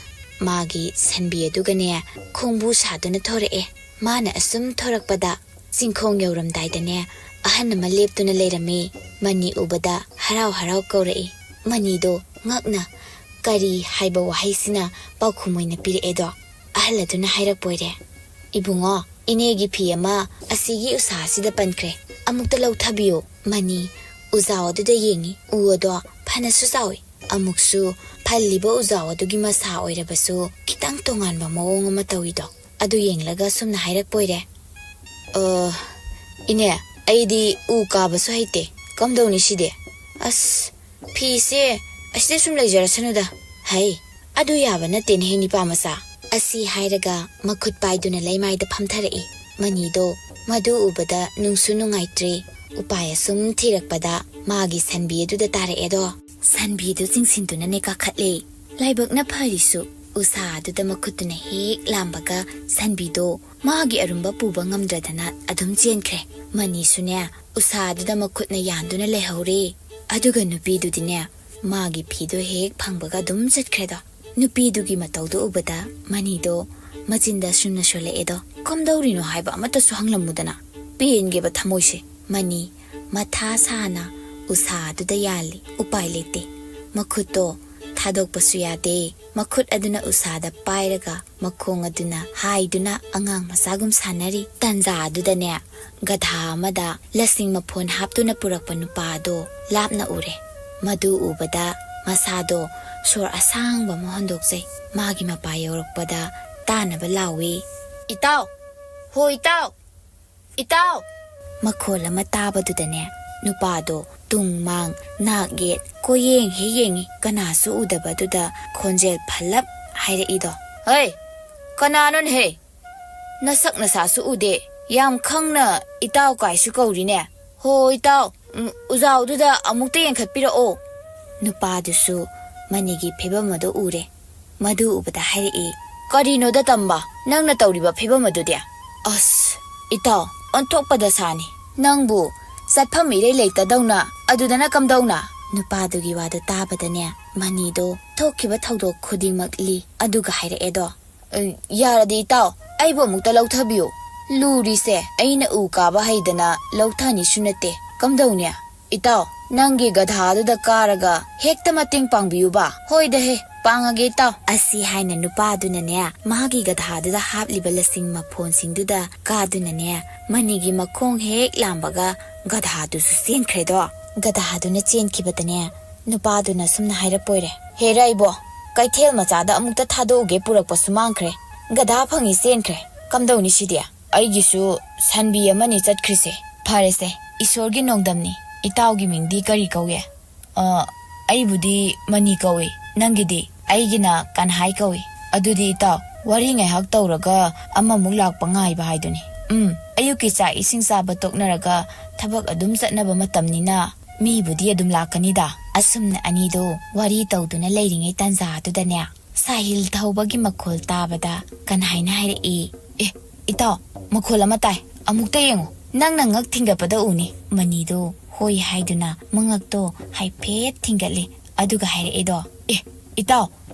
ꯃꯥꯒꯤ ꯁꯟꯕꯤ ꯑꯗꯨꯒꯅꯦ ꯈꯣꯡꯕꯨ ꯁꯥꯗꯨꯅ ꯊꯣꯔꯛꯑꯦ꯫ ꯃꯥꯅ ꯑꯁꯨꯝ ꯊꯣꯔꯛꯄꯗ ꯆꯤꯡꯈꯣꯡ ꯌꯧꯔꯝꯗꯥꯏꯗꯅꯦ ꯑꯍꯟ ꯑꯃ ꯂꯦꯞꯇꯨꯅ ꯂꯩꯔꯝꯃꯤ꯫ ꯃꯅꯤ ꯎꯕꯗ ꯍꯔꯥꯎ ꯍꯔꯥꯎ ꯀꯧꯔꯛꯏ꯫ ꯃꯅꯤꯗꯣ ꯉꯛꯅ "ꯀꯔꯤ" ꯍꯥꯏꯕ ꯋꯥꯍꯩꯁꯤꯅ ꯄꯥꯎꯈꯨꯝ ꯑꯣꯏꯅ ꯄꯤꯔꯛꯑꯦꯗꯣ꯫ ꯑꯍꯜ ꯑꯗꯨꯅ ꯍꯥꯏꯔꯛꯄ ꯑꯣꯏꯔꯦ, "ꯏꯕꯨꯡꯉꯣ, ꯏꯅꯦꯒꯤ ꯐꯤ ꯑꯃ ꯑꯁꯤꯒꯤ ꯎꯁꯥ ꯑꯁꯤꯗ ꯄꯟꯈ꯭ꯔꯦ, ꯑꯃꯨꯛꯇ ꯂꯧꯊꯕꯤꯌꯨ꯫" ꯃꯅꯤ ꯎꯖꯥꯎ ꯑꯗꯨꯗ ꯌꯦꯡꯉꯤ꯫ ꯎ ꯑꯗꯣ ꯐꯅꯁꯨ ꯆꯥꯎꯏ, ꯑꯃꯨꯛꯁꯨ ꯐꯜꯂꯤꯕ ꯎꯖꯥꯎ ꯑꯗꯨꯒꯤ ꯃꯁꯥ ꯑꯣꯏꯔꯕꯁꯨ ꯈꯤꯇꯪ ꯇꯣꯉꯥꯟꯕ ꯃꯑꯣꯡ ꯑꯃ ꯇꯧꯏꯗꯣ꯫ ꯑꯗꯨ ꯌꯦꯡꯂꯒ ꯁꯨꯝꯅ ꯍꯥꯏꯔꯛꯄ ꯑꯣꯏꯔꯦ, "ꯑ, ꯏꯅꯦ, ꯑꯩꯗꯤ ꯎ ꯀꯥꯕꯁꯨ ꯍꯩꯇꯦ, ꯀꯝꯗꯧꯅꯤ ꯁꯤꯗꯤ?" "ꯑꯁ, ꯐꯤꯁꯦ ꯑꯁꯤꯗ ꯁꯨꯝ ꯂꯩꯖꯔꯁꯅꯨꯗ꯫ ꯍꯩ, ꯑꯗꯨ ꯌꯥꯕ ꯅꯠꯇꯦꯅꯦꯍꯦ, ꯅꯤꯄꯥ ꯃꯆꯥ꯫" ꯑꯁꯤ ꯍꯥꯏꯔꯒ ꯃꯈꯨꯠ ꯄꯥꯏꯗꯨꯅ ꯂꯩꯃꯥꯏꯗ ꯐꯝꯊꯔꯛꯏ꯫ ꯃꯅꯤꯗꯣ ꯃꯗꯨ ꯎꯕꯗ ꯅꯨꯡꯁꯨ ꯅꯨꯡꯉꯥꯏꯇ꯭ꯔꯦ꯫ ꯎꯄꯥꯏ ꯑꯁꯨꯝ ꯊꯤꯔꯛꯄꯗ ꯃꯥꯒꯤ ꯁꯟꯕꯤ ꯑꯗꯨꯗ ꯇꯥꯔꯛꯑꯦꯗꯣ꯫ ꯁꯟꯕꯤꯗꯨ ꯆꯤꯡꯁꯤꯟꯗꯨꯅꯅꯦ ꯀꯥꯈꯠꯂꯦ꯫ ꯂꯥꯏꯕꯛꯅ ꯐꯔꯤꯁꯨ ꯎꯁꯥ ꯑꯗꯨꯗ ꯃꯈꯨꯠꯇꯨꯅ ꯍꯦꯛ ꯂꯥꯝꯕꯒ ꯁꯟꯕꯤꯗꯣ ꯃꯥꯒꯤ ꯑꯔꯨꯝꯕ ꯄꯨꯕ ꯉꯝꯗ꯭ꯔꯗꯅ ꯑꯗꯨꯝ ꯆꯦꯟꯈ꯭ꯔꯦ꯫ ꯃꯅꯤꯁꯨꯅꯦ ꯎꯁꯥ ꯑꯗꯨꯗ ꯃꯈꯨꯠꯅ ꯌꯥꯟꯗꯨꯅ ꯂꯩꯍꯧꯔꯦ꯫ ꯑꯗꯨꯒ ꯅꯨꯄꯤꯗꯨꯗꯤꯅꯦ ꯃꯥꯒꯤ ꯐꯤꯗꯣ ꯍꯦꯛ ꯐꯪꯕꯒ ꯑꯗꯨꯝ ꯆꯠꯈ꯭ꯔꯦꯗꯣ꯫ ꯅꯨꯄꯤꯗꯨꯒꯤ ꯃꯇꯧꯗꯣ ꯎꯕꯗ ꯃꯅꯤꯗꯣ ꯃꯆꯤꯟꯗ ꯁꯨꯝꯅ ꯁꯣꯜꯂꯛꯑꯦꯗꯣ꯫ "ꯀꯝꯗꯧꯔꯤꯅꯣ ꯍꯥꯏꯕ ꯑꯃꯠꯇꯁꯨ ꯍꯪꯂꯝꯃꯨꯗꯅ, ꯄꯦꯟꯒꯦꯕ ꯊꯃꯣꯏꯁꯦ꯫" ꯃꯅꯤ ꯃꯊꯥ ꯁꯥꯅ ꯎꯁꯥꯗꯨꯗ ꯌꯥꯜꯂꯤ꯫ ꯎꯄꯥꯏ ꯂꯩꯇꯦ꯫ ꯃꯈꯨꯠꯇꯣ ꯊꯥꯗꯣꯛꯄꯁꯨ ꯌꯥꯗꯦ꯫ ꯃꯈꯨꯠ ꯑꯗꯨꯅ ꯎꯁꯥꯗ ꯄꯥꯏꯔꯒ ꯃꯈꯣꯡ ꯑꯗꯨꯅ ꯍꯥꯏꯗꯨꯅ ꯑꯉꯥꯡ ꯃꯆꯥꯒꯨꯝ ꯁꯥꯟꯅꯔꯤ꯫ ꯇꯟꯖꯥ ꯑꯗꯨꯗꯅꯦ ꯒꯙꯥ ꯑꯃꯗ ꯂꯁꯤꯡ ꯃꯐꯣꯟ ꯍꯥꯞꯇꯨꯅ ꯄꯨꯔꯛꯄ ꯅꯨꯄꯥ ꯑꯗꯣ ꯂꯥꯞꯅ ꯎꯔꯦ꯫ ꯃꯗꯨ ꯎꯕꯗ ꯃꯁꯥꯗꯣ ꯁꯣꯔ ꯑꯁꯥꯡꯕ ꯑꯃ ꯍꯣꯟꯗꯣꯛꯆꯩ꯫ ꯃꯥꯒꯤ ꯃꯄꯥ ꯌꯧꯔꯛꯄꯗ ꯇꯥꯅꯕ ꯂꯥꯎꯏ, "ꯏꯇꯥꯎ! ꯍꯣ ꯏꯇꯥꯎ! ꯏꯇꯥꯎ!" ꯃꯈꯣꯜ ꯑꯃ ꯇꯥꯕꯗꯨꯗꯅꯦ ꯅꯨꯄꯥꯗꯣ ꯇꯨꯡ ꯃꯥꯡ ꯅꯥꯛ ꯌꯦꯠ ꯀꯣꯌꯦꯡ ꯍꯦꯛ ꯌꯦꯡꯉꯤ꯫ ꯀꯅꯥꯁꯨ ꯎꯗꯕꯗꯨꯗ ꯈꯣꯟꯖꯦꯜ ꯐꯜꯂꯞ ꯍꯥꯏꯔꯛꯏꯗꯣ, "ꯍꯩ! ꯀꯅꯥꯅꯣꯅꯦꯍꯦ? ꯅꯁꯛ ꯅꯁꯥꯁꯨ ꯎꯗꯦ, ꯌꯥꯝ ꯈꯪꯅ ꯏꯇꯥꯎ ꯀꯥꯏꯁꯨ ꯀꯧꯔꯤꯅꯦ꯫ ꯍꯣ ꯏꯇꯥꯎ, ꯎꯝ, ꯎꯖꯥꯎꯗꯨꯗ ꯑꯃꯨꯛꯇ ꯌꯦꯡꯈꯠꯄꯤꯔꯛꯑꯣ꯫" ꯅꯨꯄꯥꯗꯨꯁꯨ ꯃꯅꯤꯒꯤ ꯐꯤꯕꯝ ꯑꯗꯨ ꯎꯔꯦ꯫ ꯃꯗꯨ ꯎꯕꯗ ꯍꯥꯏꯔꯛꯏ, "ꯀꯔꯤꯅꯣꯗ ꯇꯝꯕ, ꯅꯪꯅ ꯇꯧꯔꯤꯕ ꯐꯤꯕꯝ ꯑꯗꯨꯗꯤ?" "ꯑꯁ, ꯏꯇꯥꯎ, ꯑꯣꯟꯊꯣꯛꯄ ꯗꯁꯥꯅꯤ꯫ ꯅꯪꯕꯨ ꯆꯠꯐꯝ ꯏꯔꯩ ꯂꯩꯇꯗꯧꯅ ꯑꯗꯨꯗꯅ ꯀꯝꯗꯧꯅ?" ꯅꯨꯄꯥꯗꯨꯒꯤ ꯋꯥꯗꯨ ꯇꯥꯕꯗꯅꯦ, ꯃꯅꯤꯗꯣ ꯊꯣꯛꯈꯤꯕ ꯊꯧꯗꯣꯛ ꯈꯨꯗꯤꯡꯃꯛ ꯂꯤ꯫ ꯑꯗꯨꯒ ꯍꯥꯏꯔꯛꯑꯦꯗꯣ, "ꯑ, ꯌꯥꯔꯗꯤ ꯏꯇꯥꯎ, ꯑꯩꯕꯨ ꯑꯃꯨꯛꯇ ꯂꯧꯊꯕꯤꯌꯨ꯫ ꯂꯨꯔꯤꯁꯦ ꯑꯩꯅ ꯎ ꯀꯥꯕ ꯍꯩꯗꯅ ꯂꯧꯊꯅꯤꯁꯨ ꯅꯠꯇꯦ꯫ ꯀꯝꯗꯧꯅꯤ? ꯏꯇꯥꯎ, ꯅꯪꯒꯤ ꯒꯙꯥꯗꯨꯗ ꯀꯥꯔꯒ ꯍꯦꯛꯇ ꯃꯇꯦꯡ ꯄꯥꯡꯕꯤꯌꯨꯕ?" "ꯍꯣꯏꯗ ꯍꯦ, ꯄꯥꯡꯉꯒꯦ ꯏꯇꯥꯎ꯫" ꯑꯁꯤ ꯍꯥꯏꯅ ꯅꯨꯄꯥꯗꯨꯅꯅꯦ, ꯃꯥꯒꯤ ꯒꯙꯥꯗꯨꯗ ꯍꯥꯞꯂꯤꯕ ꯂꯁꯤꯡ ꯃꯐꯣꯟꯁꯤꯡꯗꯨꯗ ꯀꯥꯗꯨꯅꯅꯦ, ꯃꯅꯤꯒꯤ ꯃꯈꯣꯡ ꯍꯦꯛ ꯂꯥꯝꯕꯒ ꯒꯙꯥꯗꯨꯁꯨ ꯆꯦꯟꯈ꯭ꯔꯦꯗꯣ꯫ ꯒꯙꯥꯗꯨꯅ ꯆꯦꯟꯈꯤꯕꯗꯅꯦ, ꯅꯨꯄꯥꯗꯨꯅ ꯁꯨꯝꯅ ꯍꯥꯏꯔꯛꯄꯣꯏꯔꯦ, "ꯍꯦꯔꯥ ꯏꯕꯣ, ꯀꯩꯊꯦꯜ ꯃꯆꯥꯗ ꯑꯃꯨꯛꯇ ꯊꯥꯗꯣꯛꯎꯒꯦ ꯄꯨꯔꯛꯄꯁꯨ ꯃꯥꯡꯈ꯭ꯔꯦ꯫ ꯒꯙꯥ ꯐꯪꯉꯤ ꯆꯦꯟꯈ꯭ꯔꯦ꯫ ꯀꯝꯗꯧꯅꯤ ꯁꯤꯗꯤ? ꯑꯩꯒꯤꯁꯨ ꯁꯟꯕꯤ ꯑꯃꯅꯤ ꯆꯠꯈ꯭ꯔꯤꯁꯦ꯫ ꯐꯔꯦꯁꯦ, ꯏꯁꯣꯔꯒꯤ ꯅꯣꯡꯗꯝꯅꯤ꯫ ꯏꯇꯥꯎꯒꯤ ꯃꯤꯡꯗꯤ ꯀꯔꯤ ꯀꯧꯏ?" "ꯑ, ꯑꯩꯕꯨꯗꯤ ꯃꯅꯤ ꯀꯧꯏ꯫ ꯅꯪꯒꯤꯗꯤ?" "ꯑꯩꯒꯤꯅ ꯀꯟꯍꯥꯏ ꯀꯧꯏ꯫ ꯑꯗꯨꯗꯤ ꯏꯇꯥꯎ, ꯋꯥꯔꯤ ꯉꯥꯏꯍꯥꯛ ꯇꯧꯔꯒ ꯑꯃꯃꯨꯛ ꯂꯥꯛꯄ ꯉꯥꯏꯕ ꯍꯥꯏꯗꯨꯅꯤ꯫ ꯎꯝ, ꯑꯌꯨꯛꯀꯤ ꯆꯥꯛ ꯏꯁꯤꯡ ꯆꯥꯕ ꯇꯣꯛꯅꯔꯒ ꯊꯕꯛ ꯑꯗꯨꯝ ꯆꯠꯅꯕ ꯃꯇꯝꯅꯤꯅ ꯃꯤꯕꯨꯗꯤ ꯑꯗꯨꯝ ꯂꯥꯛꯀꯅꯤꯗ꯫" ꯑꯁꯨꯝꯅ ꯑꯅꯤꯗꯣ ꯋꯥꯔꯤ ꯇꯧꯗꯨꯅ ꯂꯩꯔꯤꯉꯩ ꯇꯥꯟꯖꯥꯗꯨꯗꯅꯦ, ꯁꯥꯍꯤꯜ ꯊꯧꯕꯒꯤ ꯃꯈꯣꯜ ꯇꯥꯕꯗ ꯀꯟꯍꯥꯏꯅ ꯍꯥꯏꯔꯛꯏ, "ꯑꯦ, ꯏꯇꯥꯎ, ꯃꯈꯣꯜ ꯑꯃ ꯇꯥꯏ꯫ ꯑꯃꯨꯛꯇ ꯌꯦꯡꯉꯨ꯫ ꯅꯪꯅ ꯉꯛ ꯊꯤꯡꯒꯠꯄꯗ ꯎꯅꯤ꯫" ꯃꯅꯤꯗꯣ ꯍꯣꯏ ꯍꯥꯏꯗꯨꯅ ꯃꯉꯛꯇꯣ ꯍꯥꯏꯐꯦꯠ ꯊꯤꯡꯒꯠꯂꯤ꯫ ꯑꯗꯨꯒ ꯍꯥꯏꯔꯛꯏꯗꯣ, "ꯑꯦ, ꯏꯇꯥꯎ,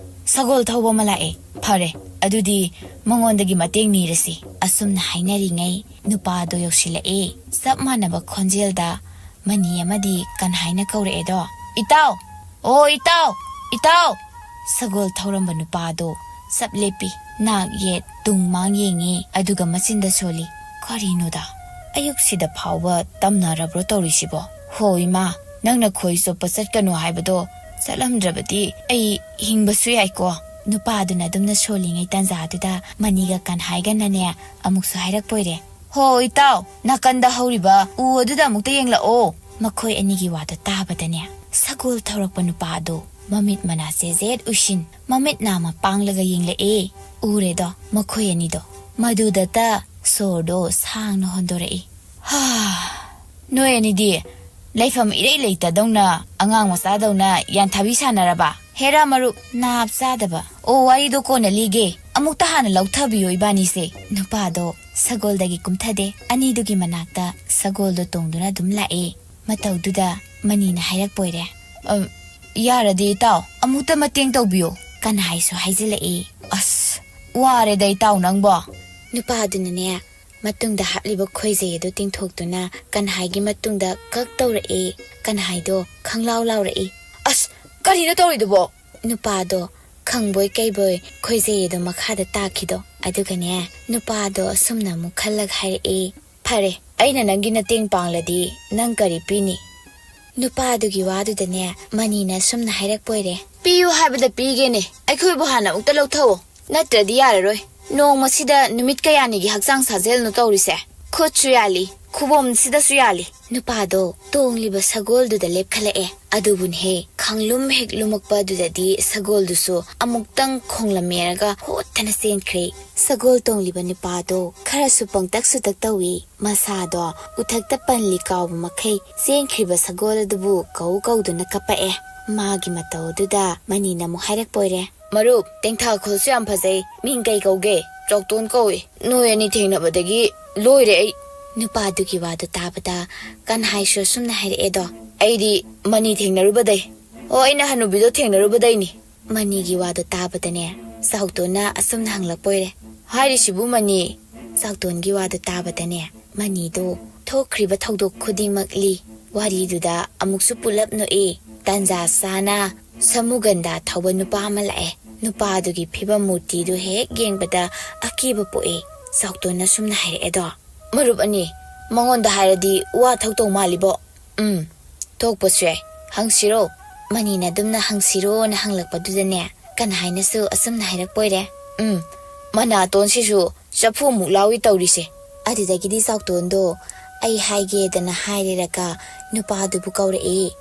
ꯁꯒꯣꯜ ꯊꯧꯕ ꯑꯃ ꯂꯥꯛꯑꯦ꯫ ꯐꯔꯦ, ꯑꯗꯨꯗꯤ ꯃꯉꯣꯟꯗꯒꯤ ꯃꯇꯦꯡ ꯅꯤꯔꯁꯤ꯫" ꯑꯁꯨꯝꯅ ꯍꯥꯏꯅꯔꯤꯉꯩ ꯅꯨꯄꯥꯗꯣ ꯌꯧꯁꯤꯜꯂꯛꯑꯦ꯫ ꯆꯞ ꯃꯥꯟꯅꯕ ꯈꯣꯟꯖꯦꯜꯗ ꯃꯅꯤ ꯑꯃꯗꯤ ꯀꯟꯍꯥꯏꯅ ꯀꯧꯔꯛꯑꯦꯗꯣ, "ꯏꯇꯥꯎ! ꯑꯣ ꯏꯇꯥꯎ! ꯏꯇꯥꯎ!" ꯁꯒꯣꯜ ꯊꯧꯔꯝꯕ ꯅꯨꯄꯥꯗꯣ ꯆꯞ ꯂꯦꯞꯄꯤ꯫ ꯅꯥꯛ ꯌꯦꯠ ꯇꯨꯡ ꯃꯥꯡ ꯌꯦꯡꯉꯤ, ꯑꯗꯨꯒ ꯃꯆꯤꯟꯗ ꯁꯣꯜꯂꯤ, "ꯀꯔꯤꯅꯣꯗ? ꯑꯌꯨꯛꯁꯤꯗ ꯐꯥꯎꯕ ꯇꯝꯅꯔꯕ꯭ꯔꯣ ꯇꯧꯔꯤꯁꯤꯕꯣ? ꯍꯣ ꯏꯃꯥ, ꯅꯪꯅ ꯈꯣꯏ ꯆꯣꯞꯄ ꯆꯠꯀꯅꯨ ꯍꯥꯏꯕꯗꯣ ꯆꯠꯂꯝꯗ꯭ꯔꯕꯗꯤ ꯑꯩ ꯍꯤꯡꯕꯁꯨ ꯌꯥꯏꯀꯣ꯫" ꯅꯨꯄꯥꯗꯨꯅ ꯑꯗꯨꯝꯅ ꯁꯣꯜꯂꯤꯉꯩ ꯇꯥꯟꯖꯥꯗꯨꯗ ꯃꯅꯤꯒ ꯀꯟꯍꯥꯏꯒꯅꯅꯦ ꯑꯃꯨꯛꯁꯨ ꯍꯥꯏꯔꯛꯄꯣꯏꯔꯦ, "ꯍꯣ ꯏꯇꯥꯎ, ꯅꯥꯀꯟꯗ ꯍꯧꯔꯤꯕ ꯎ ꯑꯗꯨꯗ ꯑꯃꯨꯛꯇ ꯌꯦꯡꯂꯛꯑꯣ꯫" ꯃꯈꯣꯏ ꯑꯅꯤꯒꯤ ꯋꯥꯗꯣ ꯇꯥꯕꯗꯅꯦ, ꯁꯒꯣꯜ ꯊꯧꯔꯛꯄ ꯅꯨꯄꯥ ꯑꯗꯣ ꯃꯃꯤꯠ ꯃꯅꯥ ꯆꯦꯖꯦꯠ ꯎꯏꯁꯤꯟ, ꯃꯃꯤꯠ ꯅꯥ ꯃꯄꯥꯡꯂꯒ ꯌꯦꯡꯂꯛꯑꯦ꯫ ꯎꯔꯦꯗꯣ ꯃꯈꯣꯏ ꯑꯅꯤꯗꯣ꯫ ꯃꯗꯨꯗꯇ ꯁꯣꯔꯗꯣ ꯁꯥꯡꯅ ꯍꯣꯟꯗꯣꯔꯛꯏ꯫ "ꯍꯥ, ꯅꯣꯏ ꯑꯅꯤꯗꯤ ꯂꯩꯐꯝ ꯏꯔꯩ ꯂꯩꯇꯗꯧꯅ, ꯑꯉꯥꯡ ꯃꯆꯥꯗꯧꯅ ꯌꯥꯟꯊꯥꯕꯤ ꯁꯥꯟꯅꯔꯕ?" ꯍꯦꯔꯥ ꯃꯔꯨꯞ, ꯅꯥꯞ ꯆꯥꯗꯕ꯫ ꯑꯣ, ꯋꯥꯔꯤꯗꯣ ꯀꯣꯟꯅ ꯂꯤꯒꯦ꯫ ꯑꯃꯨꯛꯇ ꯍꯥꯟꯅ ꯂꯧꯊꯕꯤꯌꯣ ꯏꯕꯥꯅꯤꯁꯦ꯫ ꯅꯨꯄꯥꯗꯣ ꯁꯒꯣꯜꯗꯒꯤ ꯀꯨꯝꯊꯗꯦ꯫ ꯑꯅꯤꯗꯨꯒꯤ ꯃꯅꯥꯛꯇ ꯁꯒꯣꯜꯗꯣ ꯇꯣꯡꯗꯨꯅ ꯑꯗꯨꯝ ꯂꯥꯛꯑꯦ꯫ ꯃꯇꯧꯗꯨꯗ ꯃꯅꯤꯅ ꯍꯥꯏꯔꯛꯄ ꯑꯣꯏꯔꯦ, "ꯑꯝ, ꯌꯥꯔꯗꯤ ꯏꯇꯥꯎ, ꯑꯃꯨꯛꯇ ꯃꯇꯦꯡ ꯇꯧꯕꯤꯌꯣ", ꯀꯟꯍꯥꯏꯁꯨ ꯍꯥꯏꯖꯤꯜꯂꯛꯑꯦ꯫ "ꯑꯁ, ꯋꯥꯔꯦꯗ ꯏꯇꯥꯎ ꯅꯪꯕꯣ꯫" ꯅꯨꯄꯥꯗꯨꯅꯅꯦ, ꯃꯇꯨꯡꯗ ꯍꯥꯞꯂꯤꯕ ꯈꯣꯏꯖꯩ ꯑꯗꯨ ꯇꯤꯡꯊꯣꯛꯇꯨꯅ ꯀꯟꯍꯥꯏꯒꯤ ꯃꯇꯨꯡꯗ ꯀꯛ ꯇꯧꯔꯛꯑꯦ꯫ ꯀꯟꯍꯥꯏꯗꯣ ꯈꯪꯂꯥꯎ ꯂꯥꯎꯔꯛꯏ꯫ "ꯑꯁ, ꯀꯔꯤꯅꯣ ꯇꯧꯔꯤꯗꯨꯕꯣ?" ꯅꯨꯄꯥꯗꯣ ꯈꯪꯕꯣꯏ ꯀꯩꯕꯣꯏ ꯈꯣꯏꯖꯩ ꯑꯗꯣ ꯃꯈꯥꯗ ꯇꯥꯈꯤꯗꯣ꯫ ꯑꯗꯨꯒꯅꯦ, ꯅꯨꯄꯥꯗꯣ ꯑꯁꯨꯝꯅ ꯑꯃꯨꯛ ꯈꯜꯂꯒ ꯍꯥꯏꯔꯛꯑꯦ, "ꯐꯔꯦ, ꯑꯩꯅ ꯅꯪꯒꯤ ꯃꯇꯦꯡ ꯄꯥꯡꯂꯗꯤ ꯅꯪ ꯀꯔꯤ ꯄꯤꯅꯤ?" ꯅꯨꯄꯥꯗꯨꯒꯤ ꯋꯥꯗꯨꯗꯅꯦ, ꯃꯅꯤꯅ ꯑꯁꯨꯝꯅ ꯍꯥꯏꯔꯛꯄ ꯑꯣꯏꯔꯦ, "ꯄꯤꯌꯨ ꯍꯥꯏꯕꯗ ꯄꯤꯒꯦꯅꯦ, ꯑꯩꯈꯣꯏꯕꯨ ꯍꯥꯟꯅ ꯑꯃꯨꯛꯇ ꯂꯧꯊꯧꯑꯣ, ꯅꯠꯇ꯭ꯔꯗꯤ ꯌꯥꯔꯔꯣꯏ꯫ ꯅꯣꯡꯃꯁꯤꯗ ꯅꯨꯃꯤꯠ ꯀꯌꯥꯅꯤꯒꯤ ꯍꯛꯆꯥꯡ ꯁꯥꯖꯦꯜꯅꯣ ꯇꯧꯔꯤꯁꯦ? ꯈꯨꯠꯁꯨ ꯌꯥꯜꯂꯤ, ꯈꯨꯕꯣꯝꯁꯤꯗꯁꯨ ꯌꯥꯜꯂꯤ꯫" ꯅꯨꯄꯥꯗꯣ ꯇꯣꯡꯂꯤꯕ ꯁꯒꯣꯜꯗꯨꯗ ꯂꯦꯞꯈꯠꯂꯛꯑꯦ꯫ ꯑꯗꯨꯕꯨꯅꯦꯍꯦ, ꯈꯪꯂꯨꯝ ꯍꯦꯛ ꯂꯨꯝꯃꯛꯄ ꯑꯗꯨꯗꯗꯤ ꯁꯒꯣꯜꯗꯨꯁꯨ ꯑꯃꯨꯛꯇꯪ ꯈꯣꯡꯂꯝꯃꯦꯔꯒ ꯍꯣꯠꯇꯅ ꯆꯦꯟꯈ꯭ꯔꯦ꯫ ꯁꯒꯣꯜ ꯇꯣꯡꯂꯤꯕ ꯅꯨꯄꯥꯗꯣ ꯈꯔꯁꯨ ꯄꯪꯇꯛ ꯁꯨꯇꯛ ꯇꯧꯏ꯫ ꯃꯁꯥꯗꯣ ꯎꯊꯛꯇ ꯄꯜꯂꯤ ꯀꯥꯎꯕ ꯃꯈꯩ ꯆꯦꯟꯈ꯭ꯔꯤꯕ ꯁꯒꯣꯜ ꯑꯗꯨꯕꯨ ꯀꯧ ꯀꯧꯗꯨꯅ ꯀꯞꯄꯛꯑꯦ꯫ ꯃꯥꯒꯤ ꯃꯇꯧ ꯑꯗꯨꯗ ꯃꯅꯤꯅ ꯑꯃꯨꯛ ꯍꯥꯏꯔꯛꯄ ꯑꯣꯏꯔꯦ, "ꯃꯔꯨꯞ, ꯇꯦꯡꯊꯥꯈꯨꯜꯁꯨ ꯌꯥꯝ ꯐꯖꯩ꯫ ꯃꯤꯡ ꯀꯩ ꯀꯧꯒꯦ?" "ꯆꯥꯎꯇꯣꯟ ꯀꯧꯏ꯫ ꯅꯣꯏ ꯑꯅꯤ ꯊꯦꯡꯅꯕꯗꯒꯤ ꯂꯣꯏꯔꯦ ꯑꯩ꯫" ꯅꯨꯄꯥꯗꯨꯒꯤ ꯋꯥꯗꯨ ꯇꯥꯕꯗ ꯀꯟꯍꯥꯏꯁꯨ ꯑꯁꯨꯝꯅ ꯍꯥꯏꯔꯛꯑꯦꯗꯣ, "ꯑꯩꯗꯤ ꯃꯅꯤ ꯊꯦꯡꯅꯔꯨꯕꯗꯩ, ꯑꯣ, ꯑꯩꯅ ꯍꯅꯨꯕꯤꯗꯣ ꯊꯦꯡꯅꯔꯨꯕꯗꯩꯅꯤ꯫" ꯃꯅꯤꯒꯤ ꯋꯥꯗꯣ ꯇꯥꯕꯗꯅꯦ, ꯆꯥꯎꯇꯣꯟꯅ ꯑꯁꯨꯝꯅ ꯍꯪꯂꯛꯄ ꯑꯣꯏꯔꯦ, "ꯍꯥꯏꯔꯤꯁꯤꯕꯨ ꯃꯅꯤ?" ꯆꯥꯎꯇꯣꯟꯒꯤ ꯋꯥꯗꯣ ꯇꯥꯕꯗꯅꯦ, ꯃꯅꯤꯗꯣ ꯊꯣꯛꯈ꯭ꯔꯤꯕ ꯊꯧꯗꯣꯛ ꯈꯨꯗꯤꯡꯃꯛ ꯂꯤ꯫ ꯋꯥꯔꯤꯗꯨꯗ ꯑꯃꯨꯛꯁꯨ ꯄꯨꯂꯞ ꯅꯣꯛꯏ꯫ ꯇꯟꯖꯥ ꯆꯥꯅ ꯁꯃꯨꯒꯟꯗꯥ ꯊꯧꯕ ꯅꯨꯄꯥ ꯑꯃ ꯂꯥꯛꯑꯦ꯫ ꯅꯨꯄꯥꯗꯨꯒꯤ ꯐꯤꯕꯝ ꯃꯨꯔꯇꯤꯗꯨ ꯍꯦꯛ ꯌꯦꯡꯕꯗ ꯑꯀꯤꯕ ꯄꯣꯛꯏ꯫ ꯆꯥꯎꯇꯣꯟꯅ ꯁꯨꯝꯅ ꯍꯥꯏꯔꯛꯑꯦꯗꯣ, "ꯃꯔꯨꯞ ꯑꯅꯤ, ꯃꯉꯣꯟꯗ ꯍꯥꯏꯔꯗꯤ ꯋꯥ ꯊꯣꯛꯇꯧ ꯃꯥꯜꯂꯤꯕꯣ?" "ꯎꯝ, ꯊꯣꯛꯄꯁꯨ ꯌꯥꯏ꯫ ꯍꯪꯁꯤꯔꯣ?" ꯃꯅꯤꯅ ꯑꯗꯨꯝꯅ ꯍꯪꯁꯤꯔꯣꯅ ꯍꯪꯂꯛꯄꯗꯨꯗꯅꯦ, ꯀꯟꯍꯥꯏꯅꯁꯨ ꯑꯁꯨꯝꯅ ꯍꯥꯏꯔꯛꯄ ꯑꯣꯏꯔꯦ, "ꯎꯝ, ꯃꯅꯥꯇꯣꯟꯁꯤꯁꯨ ꯆꯐꯨꯃꯨꯛ ꯂꯥꯎꯏ ꯇꯧꯔꯤꯁꯦ꯫" ꯑꯗꯨꯗꯒꯤꯗꯤ ꯆꯥꯎꯇꯣꯟꯗꯣ, "ꯑꯩ ꯍꯥꯏꯒꯦꯗꯅ ꯍꯥꯏꯔꯦꯔꯒ ꯅꯨꯄꯥꯗꯨꯕꯨ ꯀꯧꯔꯛꯏ꯫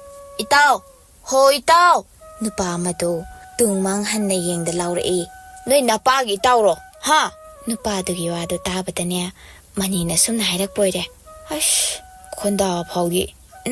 "ꯏꯇꯥꯎ! ꯍꯣ ꯏꯇꯥꯎ!" ꯅꯨꯄꯥ ꯑꯃꯗꯣ ꯇꯨꯡ ꯃꯥꯡ ꯍꯟꯅ ꯌꯦꯡꯗ ꯂꯥꯎꯔꯛꯏ, "ꯅꯣꯏ ꯅꯄꯥꯒꯤ ꯏꯇꯥꯎꯔꯣ? ꯍꯥ?" ꯅꯨꯄꯥꯗꯨꯒꯤ ꯋꯥꯗꯣ ꯇꯥꯕꯗꯅꯦ, ꯃꯅꯤꯅ ꯁꯨꯝꯅ ꯍꯥꯏꯔꯛꯄ ꯑꯣꯏꯔꯦ, "ꯑꯁ, ꯈꯣꯟꯗꯥ ꯐꯥꯎꯗꯤ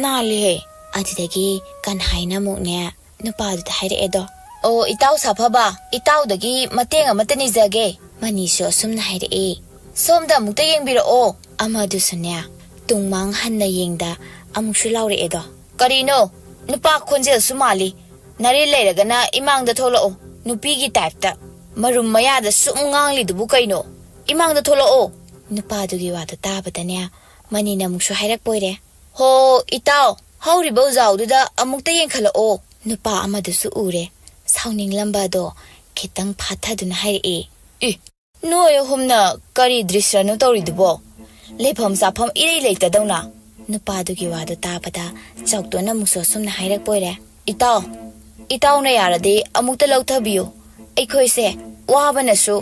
ꯅꯥꯜꯂꯤꯍꯦ꯫" ꯑꯗꯨꯗꯒꯤ ꯀꯟꯍꯥꯏꯅ ꯑꯃꯨꯛꯅꯦ, ꯅꯨꯄꯥꯗꯨꯗ ꯍꯥꯏꯔꯛꯑꯦꯗꯣ꯫ "ꯑꯣ, ꯏꯇꯥꯎ ꯁꯥꯐꯕ, ꯏꯇꯥꯎꯗꯒꯤ ꯃꯇꯦꯡ ꯑꯃꯇ ꯅꯤꯖꯒꯦ꯫" ꯃꯅꯤꯁꯨ ꯑꯁꯨꯝꯅ ꯍꯥꯏꯔꯛꯑꯦ꯫ "ꯁꯣꯝꯗ ꯑꯃꯨꯛꯇ ꯌꯦꯡꯕꯤꯔꯛꯑꯣ꯫" ꯑꯃꯗꯨꯁꯨꯅꯦ, ꯇꯨꯡꯃꯥꯡ ꯍꯟꯅ ꯌꯦꯡꯗ ꯑꯃꯨꯛꯁꯨ ꯂꯥꯎꯔꯛꯑꯦꯗꯣ꯫ "ꯀꯔꯤꯅꯣ? ꯅꯨꯄꯥ ꯈꯣꯟꯖꯦꯜꯁꯨ ꯃꯥꯜꯂꯤ꯫ ꯅꯔꯦꯜ ꯂꯩꯔꯒꯅ ꯏꯃꯥꯡꯗ ꯊꯣꯛꯂꯛꯑꯣ꯫ ꯅꯨꯄꯤꯒꯤ ꯇꯥꯏꯞꯇ ꯃꯔꯨꯝ ꯃꯌꯥꯗ ꯁꯨꯝ ꯉꯥꯡꯂꯤꯗꯨꯕꯨ ꯀꯩꯅꯣ? ꯏꯃꯥꯡꯗ ꯊꯣꯛꯂꯛꯑꯣ꯫" ꯅꯨꯄꯥꯗꯨꯒꯤ ꯋꯥꯗꯣ ꯇꯥꯕꯗꯅꯦ, ꯃꯅꯤꯅ ꯑꯃꯨꯛꯁꯨ ꯍꯥꯏꯔꯛꯄ ꯑꯣꯏꯔꯦ꯫ "ꯍꯣ, ꯏꯇꯥꯎ, ꯍꯧꯔꯤꯕ ꯎꯖꯥꯎꯗꯨꯗ ꯑꯃꯨꯛꯇ ꯌꯦꯡꯈꯠꯂꯛꯑꯣ꯫" ꯅꯨꯄꯥ ꯑꯃꯗꯨꯁꯨ ꯎꯔꯦ꯫ ꯁꯥꯎꯅꯤꯡꯂꯝꯕ ꯑꯗꯣ ꯈꯤꯇꯪ ꯐꯥꯊꯗꯨꯅ ꯍꯥꯏꯔꯛꯑꯦ꯫ "ꯏ, ꯅꯣꯏ ꯑꯍꯨꯝꯅ ꯀꯔꯤ ꯗ꯭ꯔꯤꯁ꯭ꯌꯅꯣ ꯇꯧꯔꯤꯗꯨꯕꯣ? ꯂꯩꯐꯝ ꯆꯥꯐꯝ ꯏꯔꯩ ꯂꯩꯇꯗꯧꯅ꯫" ꯅꯨꯄꯥꯗꯨꯒꯤ ꯋꯥꯗꯨ ꯇꯥꯕꯗ ꯆꯥꯎꯇꯣꯟꯅ ꯑꯃꯨꯛꯁꯨ ꯑꯁꯨꯝꯅ ꯍꯥꯏꯔꯛꯄ ꯑꯣꯏꯔꯦ꯫ "ꯏꯇꯥꯎ, ꯏꯇꯥꯎꯅ ꯌꯥꯔꯗꯤ ꯑꯃꯨꯛꯇ ꯂꯧꯊꯕꯤꯌꯨ꯫ ꯑꯩꯈꯣꯏꯁꯦ ꯋꯥꯕꯅꯁꯨ꯫"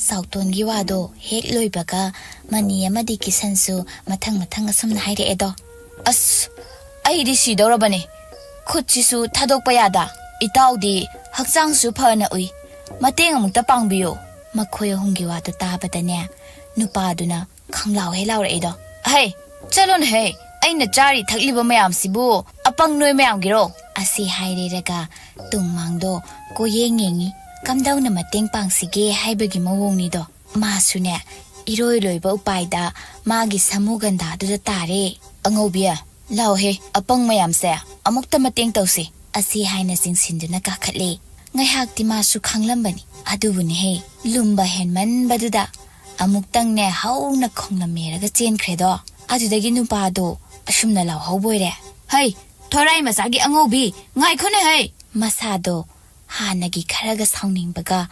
ꯆꯥꯎꯇꯣꯟꯒꯤ ꯋꯥꯗꯣ ꯍꯦꯛ ꯂꯣꯏꯕꯒ ꯃꯅꯤ ꯑꯃꯗꯤ ꯀꯤꯁꯟꯁꯨ ꯃꯊꯪ ꯃꯊꯪ ꯑꯁꯨꯝꯅ ꯍꯥꯏꯔꯛꯑꯦꯗꯣ꯫ "ꯑꯁ, ꯑꯩꯗꯤ ꯁꯤꯗꯧꯔꯕꯅꯦ꯫ ꯈꯨꯠꯁꯤꯁꯨ ꯊꯥꯗꯣꯛꯄ ꯌꯥꯗ꯫ ꯏꯇꯥꯎꯗꯤ ꯍꯛꯆꯥꯡꯁꯨ ꯐꯅ ꯎꯏ꯫ ꯃꯇꯦꯡ ꯑꯃꯨꯛꯇ ꯄꯥꯡꯕꯤꯌꯨ꯫" ꯃꯈꯣꯏ ꯑꯍꯨꯝꯒꯤ ꯋꯥꯗꯣ ꯇꯥꯕꯗꯅꯦ, ꯅꯨꯄꯥꯗꯨꯅ ꯈꯪꯂꯥꯎ ꯍꯦꯛ ꯂꯥꯎꯔꯛꯏꯗꯣ꯫ "ꯑꯍꯩ, ꯆꯠꯂꯣꯅꯦꯍꯦ! ꯑꯩꯅ ꯆꯥꯔꯤ ꯊꯛꯂꯤꯕ ꯃꯌꯥꯝꯁꯤꯕꯨ ꯑꯄꯪ ꯅꯣꯏ ꯃꯌꯥꯝꯒꯤꯔꯣ?" ꯑꯁꯤ ꯍꯥꯏꯔꯦꯔꯒ ꯇꯨꯡꯃꯥꯡꯗꯣ ꯀꯣꯌꯦꯡ ꯌꯦꯡꯉꯤ꯫ ꯀꯝꯗꯧꯅ ꯃꯇꯦꯡ ꯄꯥꯡꯁꯤꯒꯦ ꯍꯥꯏꯕꯒꯤ ꯃꯑꯣꯡꯅꯤꯗꯣ꯫ ꯃꯥꯁꯨꯅꯦ, ꯏꯔꯣꯏ ꯂꯣꯏꯕ ꯎꯄꯥꯏꯗ ꯃꯥꯒꯤ ꯁꯥꯃꯨ ꯒꯟꯗꯥꯗꯨꯗ ꯇꯥꯔꯦ꯫ "ꯑꯉꯧꯕꯤ, ꯂꯥꯎꯍꯦ, ꯑꯄꯪ ꯃꯌꯥꯝꯁꯦ ꯑꯃꯨꯛꯇ ꯃꯇꯦꯡ ꯇꯧꯁꯤ꯫" ꯑꯁꯤ ꯍꯥꯏꯅ ꯆꯤꯡꯁꯤꯟꯗꯨꯅ ꯀꯥꯈꯠꯂꯦ꯫ ꯉꯥꯏꯍꯥꯛꯇꯤ ꯃꯥꯁꯨ ꯈꯥꯡꯂꯝꯕꯅꯤ, ꯑꯗꯨꯕꯨꯅꯦꯍꯦ, ꯂꯨꯝꯕ ꯍꯦꯟꯃꯟꯕꯗꯨꯗ ꯑꯃꯨꯛꯇꯪꯅꯦ ꯍꯧꯅ ꯈꯣꯡꯂꯝꯃꯦꯔꯒ ꯆꯦꯟꯈ꯭ꯔꯦꯗꯣ꯫ ꯑꯗꯨꯗꯒꯤ ꯅꯨꯄꯥꯗꯣ ꯑꯁꯨꯝꯅ ꯂꯥꯎꯍꯧꯕ ꯑꯣꯏꯔꯦ꯫ "ꯍꯩ, ꯊꯣꯔꯥꯏ ꯃꯆꯥꯒꯤ ꯑꯉꯧꯕꯤ, ꯉꯥꯏꯈꯣꯅꯦ ꯍꯩ!" ꯃꯁꯥꯗꯣ ꯍꯥꯟꯅꯒꯤ ꯈꯔꯒ ꯁꯥꯎꯅꯤꯡꯕꯒ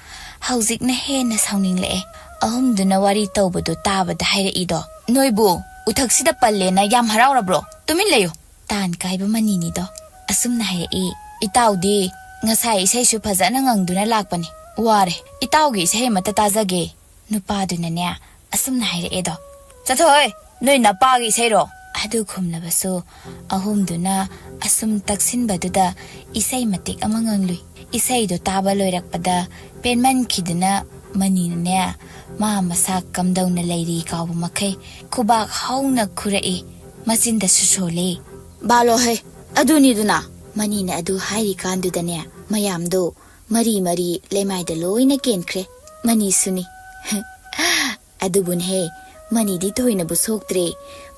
ꯍꯧꯖꯤꯛꯅ ꯍꯦꯟꯅ ꯁꯥꯎꯅꯤꯡꯂꯛꯑꯦ꯫ ꯑꯍꯨꯝꯗꯨꯅ ꯋꯥꯔꯤ ꯇꯧꯕꯗꯣ ꯇꯥꯕꯗ ꯍꯥꯏꯔꯛꯏꯗꯣ꯫ "ꯅꯣꯏꯕꯨ ꯎꯊꯛꯁꯤꯗ ꯄꯜꯂꯦꯅ ꯌꯥꯝ ꯍꯔꯥꯎꯔꯕ꯭ꯔꯣ? ꯇꯨꯃꯤꯟ ꯂꯩꯌꯨ!" ꯇꯥꯟ ꯀꯥꯏꯕ ꯃꯅꯤꯅꯤꯗꯣ ꯑꯁꯨꯝꯅ ꯍꯥꯏꯔꯛꯏ꯫ "ꯏꯇꯥꯎꯗꯤ ꯉꯁꯥꯏ ꯏꯁꯩꯁꯨ ꯐꯖꯅ ꯉꯪꯗꯨꯅ ꯂꯥꯛꯄꯅꯤ꯫ ꯋꯥꯔꯦ, ꯏꯇꯥꯎꯒꯤ ꯏꯁꯩ ꯑꯃꯠꯇ ꯇꯥꯖꯒꯦ꯫" ꯅꯨꯄꯥꯗꯨꯅꯅꯦ ꯑꯁꯨꯝꯅ ꯍꯥꯏꯔꯛꯑꯦꯗꯣ꯫ "ꯆꯠꯊꯣꯛꯍꯦ, ꯅꯣꯏ ꯅꯄꯥꯒꯤ ꯏꯁꯩꯔꯣ?" ꯑꯗꯨ ꯈꯨꯝꯂꯕꯁꯨ ꯑꯍꯨꯝꯗꯨꯅ ꯑꯁꯨꯝ ꯇꯛꯁꯤꯟꯕꯗꯨꯗ ꯏꯁꯩ ꯃꯇꯦꯛ ꯑꯃ ꯉꯪꯂꯨꯏ꯫ ꯏꯁꯩꯗꯣ ꯇꯥꯕ ꯂꯣꯏꯔꯛꯄꯗ ꯄꯦꯟꯃꯟꯈꯤꯗꯨꯅ ꯃꯅꯤꯅꯅꯦ, ꯃꯥ ꯃꯁꯥ ꯀꯝꯗꯧꯅ ꯂꯩꯔꯤ ꯀꯥꯎꯕ ꯃꯈꯩ ꯈꯨꯕꯥꯛ ꯍꯧꯅ ꯈꯨꯔꯛꯏ, ꯃꯆꯤꯟꯗꯁꯨ ꯁꯣꯜꯂꯤ꯫ "ꯕꯥꯂꯣ ꯍꯩ, ꯑꯗꯨꯅꯤꯗꯨꯅ!" ꯃꯅꯤꯅ ꯑꯗꯨ ꯍꯥꯏꯔꯤꯀꯥꯟꯗꯨꯗꯅꯦ, ꯃꯌꯥꯝꯗꯣ ꯃꯔꯤ ꯃꯔꯤ ꯂꯩꯃꯥꯏꯗ ꯂꯣꯏꯅ ꯀꯦꯟꯈ꯭ꯔꯦ꯫ ꯃꯅꯤꯁꯨꯅꯤ꯫ ꯑꯗꯨꯕꯨꯅꯦꯍꯦ, ꯃꯅꯤꯗꯤ ꯊꯣꯏꯅꯕꯨ ꯁꯣꯛꯇ꯭ꯔꯦ꯫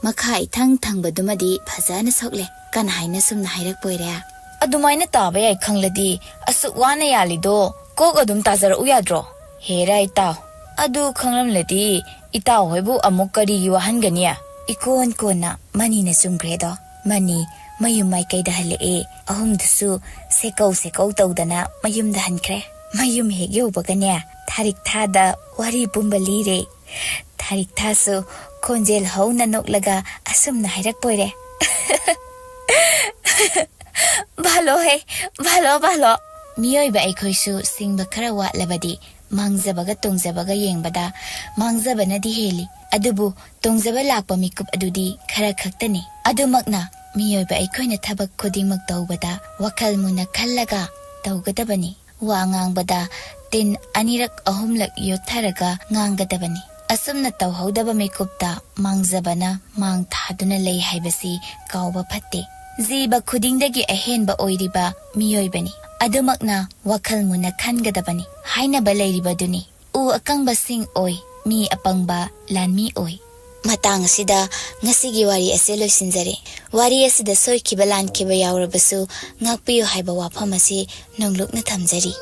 ꯃꯈꯥ ꯏꯊꯪ ꯊꯪꯕꯗꯨꯃꯗꯤ ꯐꯖꯅ ꯁꯣꯛꯂꯦ꯫ ꯀꯅꯥ ꯍꯥꯏꯅ ꯁꯨꯝꯅ ꯍꯥꯏꯔꯛꯄꯣꯏꯔꯦ? ꯑꯗꯨꯃꯥꯏꯅ ꯇꯥꯕ ꯌꯥꯏ ꯈꯪꯂꯗꯤ, ꯑꯁꯨꯛ ꯋꯥꯅ ꯌꯥꯜꯂꯤꯗꯣ ꯀꯣꯛ ꯑꯗꯨꯝ ꯇꯥꯖꯔꯛꯎ ꯌꯥꯗ꯭ꯔꯣ? ꯍꯦꯔꯥ ꯏꯇꯥꯎ, ꯑꯗꯨ ꯈꯪꯂꯝꯂꯗꯤ ꯏꯇꯥꯎ ꯍꯣꯏꯕꯨ ꯑꯃꯨꯛ ꯀꯔꯤꯒꯤ ꯋꯥꯍꯟꯒꯅꯤ? ꯏꯀꯣꯟ ꯀꯣꯟꯅ ꯃꯅꯤꯅ ꯆꯨꯝꯈ꯭ꯔꯦꯗꯣ꯫ ꯃꯅꯤ ꯃꯌꯨꯝ ꯃꯥꯏꯀꯩꯗ ꯍꯜꯂꯛꯑꯦ꯫ ꯑꯍꯨꯝꯗꯨꯁꯨ ꯁꯦꯀꯧ ꯁꯦꯀꯧ ꯇꯧꯗꯅ ꯃꯌꯨꯝꯗ ꯍꯟꯈ꯭ꯔꯦ꯫ ꯃꯌꯨꯝ ꯍꯦꯛ ꯌꯧꯕꯒꯅꯦ, ꯊꯥꯔꯤꯛ ꯊꯥꯗ ꯋꯥꯔꯤ ꯄꯨꯝꯕ ꯂꯤꯔꯦ꯫ ꯊꯥꯔꯤꯛ ꯊꯥꯁꯨ ꯈꯣꯟꯖꯦꯜ ꯍꯧꯅ ꯅꯣꯛꯂꯒ ꯑꯁꯨꯝꯅ ꯍꯥꯏꯔꯛꯄꯣꯏꯔꯦ꯫ "ꯚꯥꯂꯣ ꯍꯦ, ꯚꯥꯂꯣ, ꯚꯥꯂꯣ!" ꯃꯤꯑꯣꯏꯕ ꯑꯩꯈꯣꯏꯁꯨ ꯁꯤꯡꯕ ꯈꯔ ꯋꯥꯠꯂꯕꯗꯤ ꯃꯥꯡꯖꯕꯒ ꯇꯣꯡꯖꯕꯒ ꯌꯦꯡꯕꯗ ꯃꯥꯡꯖꯕꯅꯗꯤ ꯍꯦꯜꯂꯤ꯫ ꯑꯗꯨꯕꯨ ꯇꯣꯡꯖꯕ ꯂꯥꯛꯄ ꯃꯤꯀꯨꯞ ꯑꯗꯨꯗꯤ ꯈꯔ ꯈꯛꯇꯅꯤ꯫ ꯑꯗꯨꯃꯛꯅ ꯃꯤꯑꯣꯏꯕ ꯑꯩꯈꯣꯏꯅ ꯊꯕꯛ ꯈꯨꯗꯤꯡꯃꯛ ꯇꯧꯕꯗ ꯋꯥꯈꯜ ꯃꯨꯟꯅ ꯈꯜꯂꯒ ꯇꯧꯒꯗꯕꯅꯤ꯫ ꯋꯥ ꯉꯥꯡꯕꯗ ꯇꯤꯟ ꯑꯅꯤꯔꯛ ꯑꯍꯨꯝꯂꯛ ꯌꯣꯠꯊꯔꯒ ꯉꯥꯡꯒꯗꯕꯅꯤ꯫ ꯑꯁꯨꯝꯅ ꯇꯧꯍꯧꯗꯕ ꯃꯤꯀꯨꯞꯇ ꯃꯥꯡꯖꯕꯅ ꯃꯥꯡ ꯊꯥꯗꯨꯅ ꯂꯩ ꯍꯥꯏꯕꯁꯤ ꯀꯥꯎꯕ ꯐꯠꯇꯦ꯫ ꯖꯤꯕ ꯈꯨꯗꯤꯡꯗꯒꯤ ꯑꯍꯦꯟꯕ ꯑꯣꯏꯔꯤꯕ ꯃꯤꯑꯣꯏꯕꯅꯤ꯫ ꯑꯗꯨꯃꯛꯅ ꯋꯥꯈꯜ ꯃꯨꯟꯅ ꯈꯟꯒꯗꯕꯅꯤ꯫ ꯍꯥꯏꯅꯕ ꯂꯩꯔꯤꯕꯗꯨꯅꯤ, "ꯎ ꯑꯀꯪꯕꯁꯤꯡ ꯑꯣꯏ, ꯃꯤ ꯑꯄꯪꯕ ꯂꯥꯟꯃꯤ ꯑꯣꯏ"꯫ ꯃꯇꯥꯡ ꯑꯁꯤꯗ ꯉꯁꯤꯒꯤ ꯋꯥꯔꯤ ꯑꯁꯤ ꯂꯣꯏꯁꯤꯟꯖꯔꯦ꯫ ꯋꯥꯔꯤ ꯑꯁꯤꯗ ꯁꯣꯏꯈꯤꯕ ꯂꯥꯟꯈꯤꯕ ꯌꯥꯎꯔꯕꯁꯨ ꯉꯥꯛꯄꯤꯌꯨ ꯍꯥꯏꯕ ꯋꯥꯐꯝ ꯑꯁꯤ ꯅꯣꯡꯂꯨꯛꯅ ꯊꯝꯖꯔꯤ꯫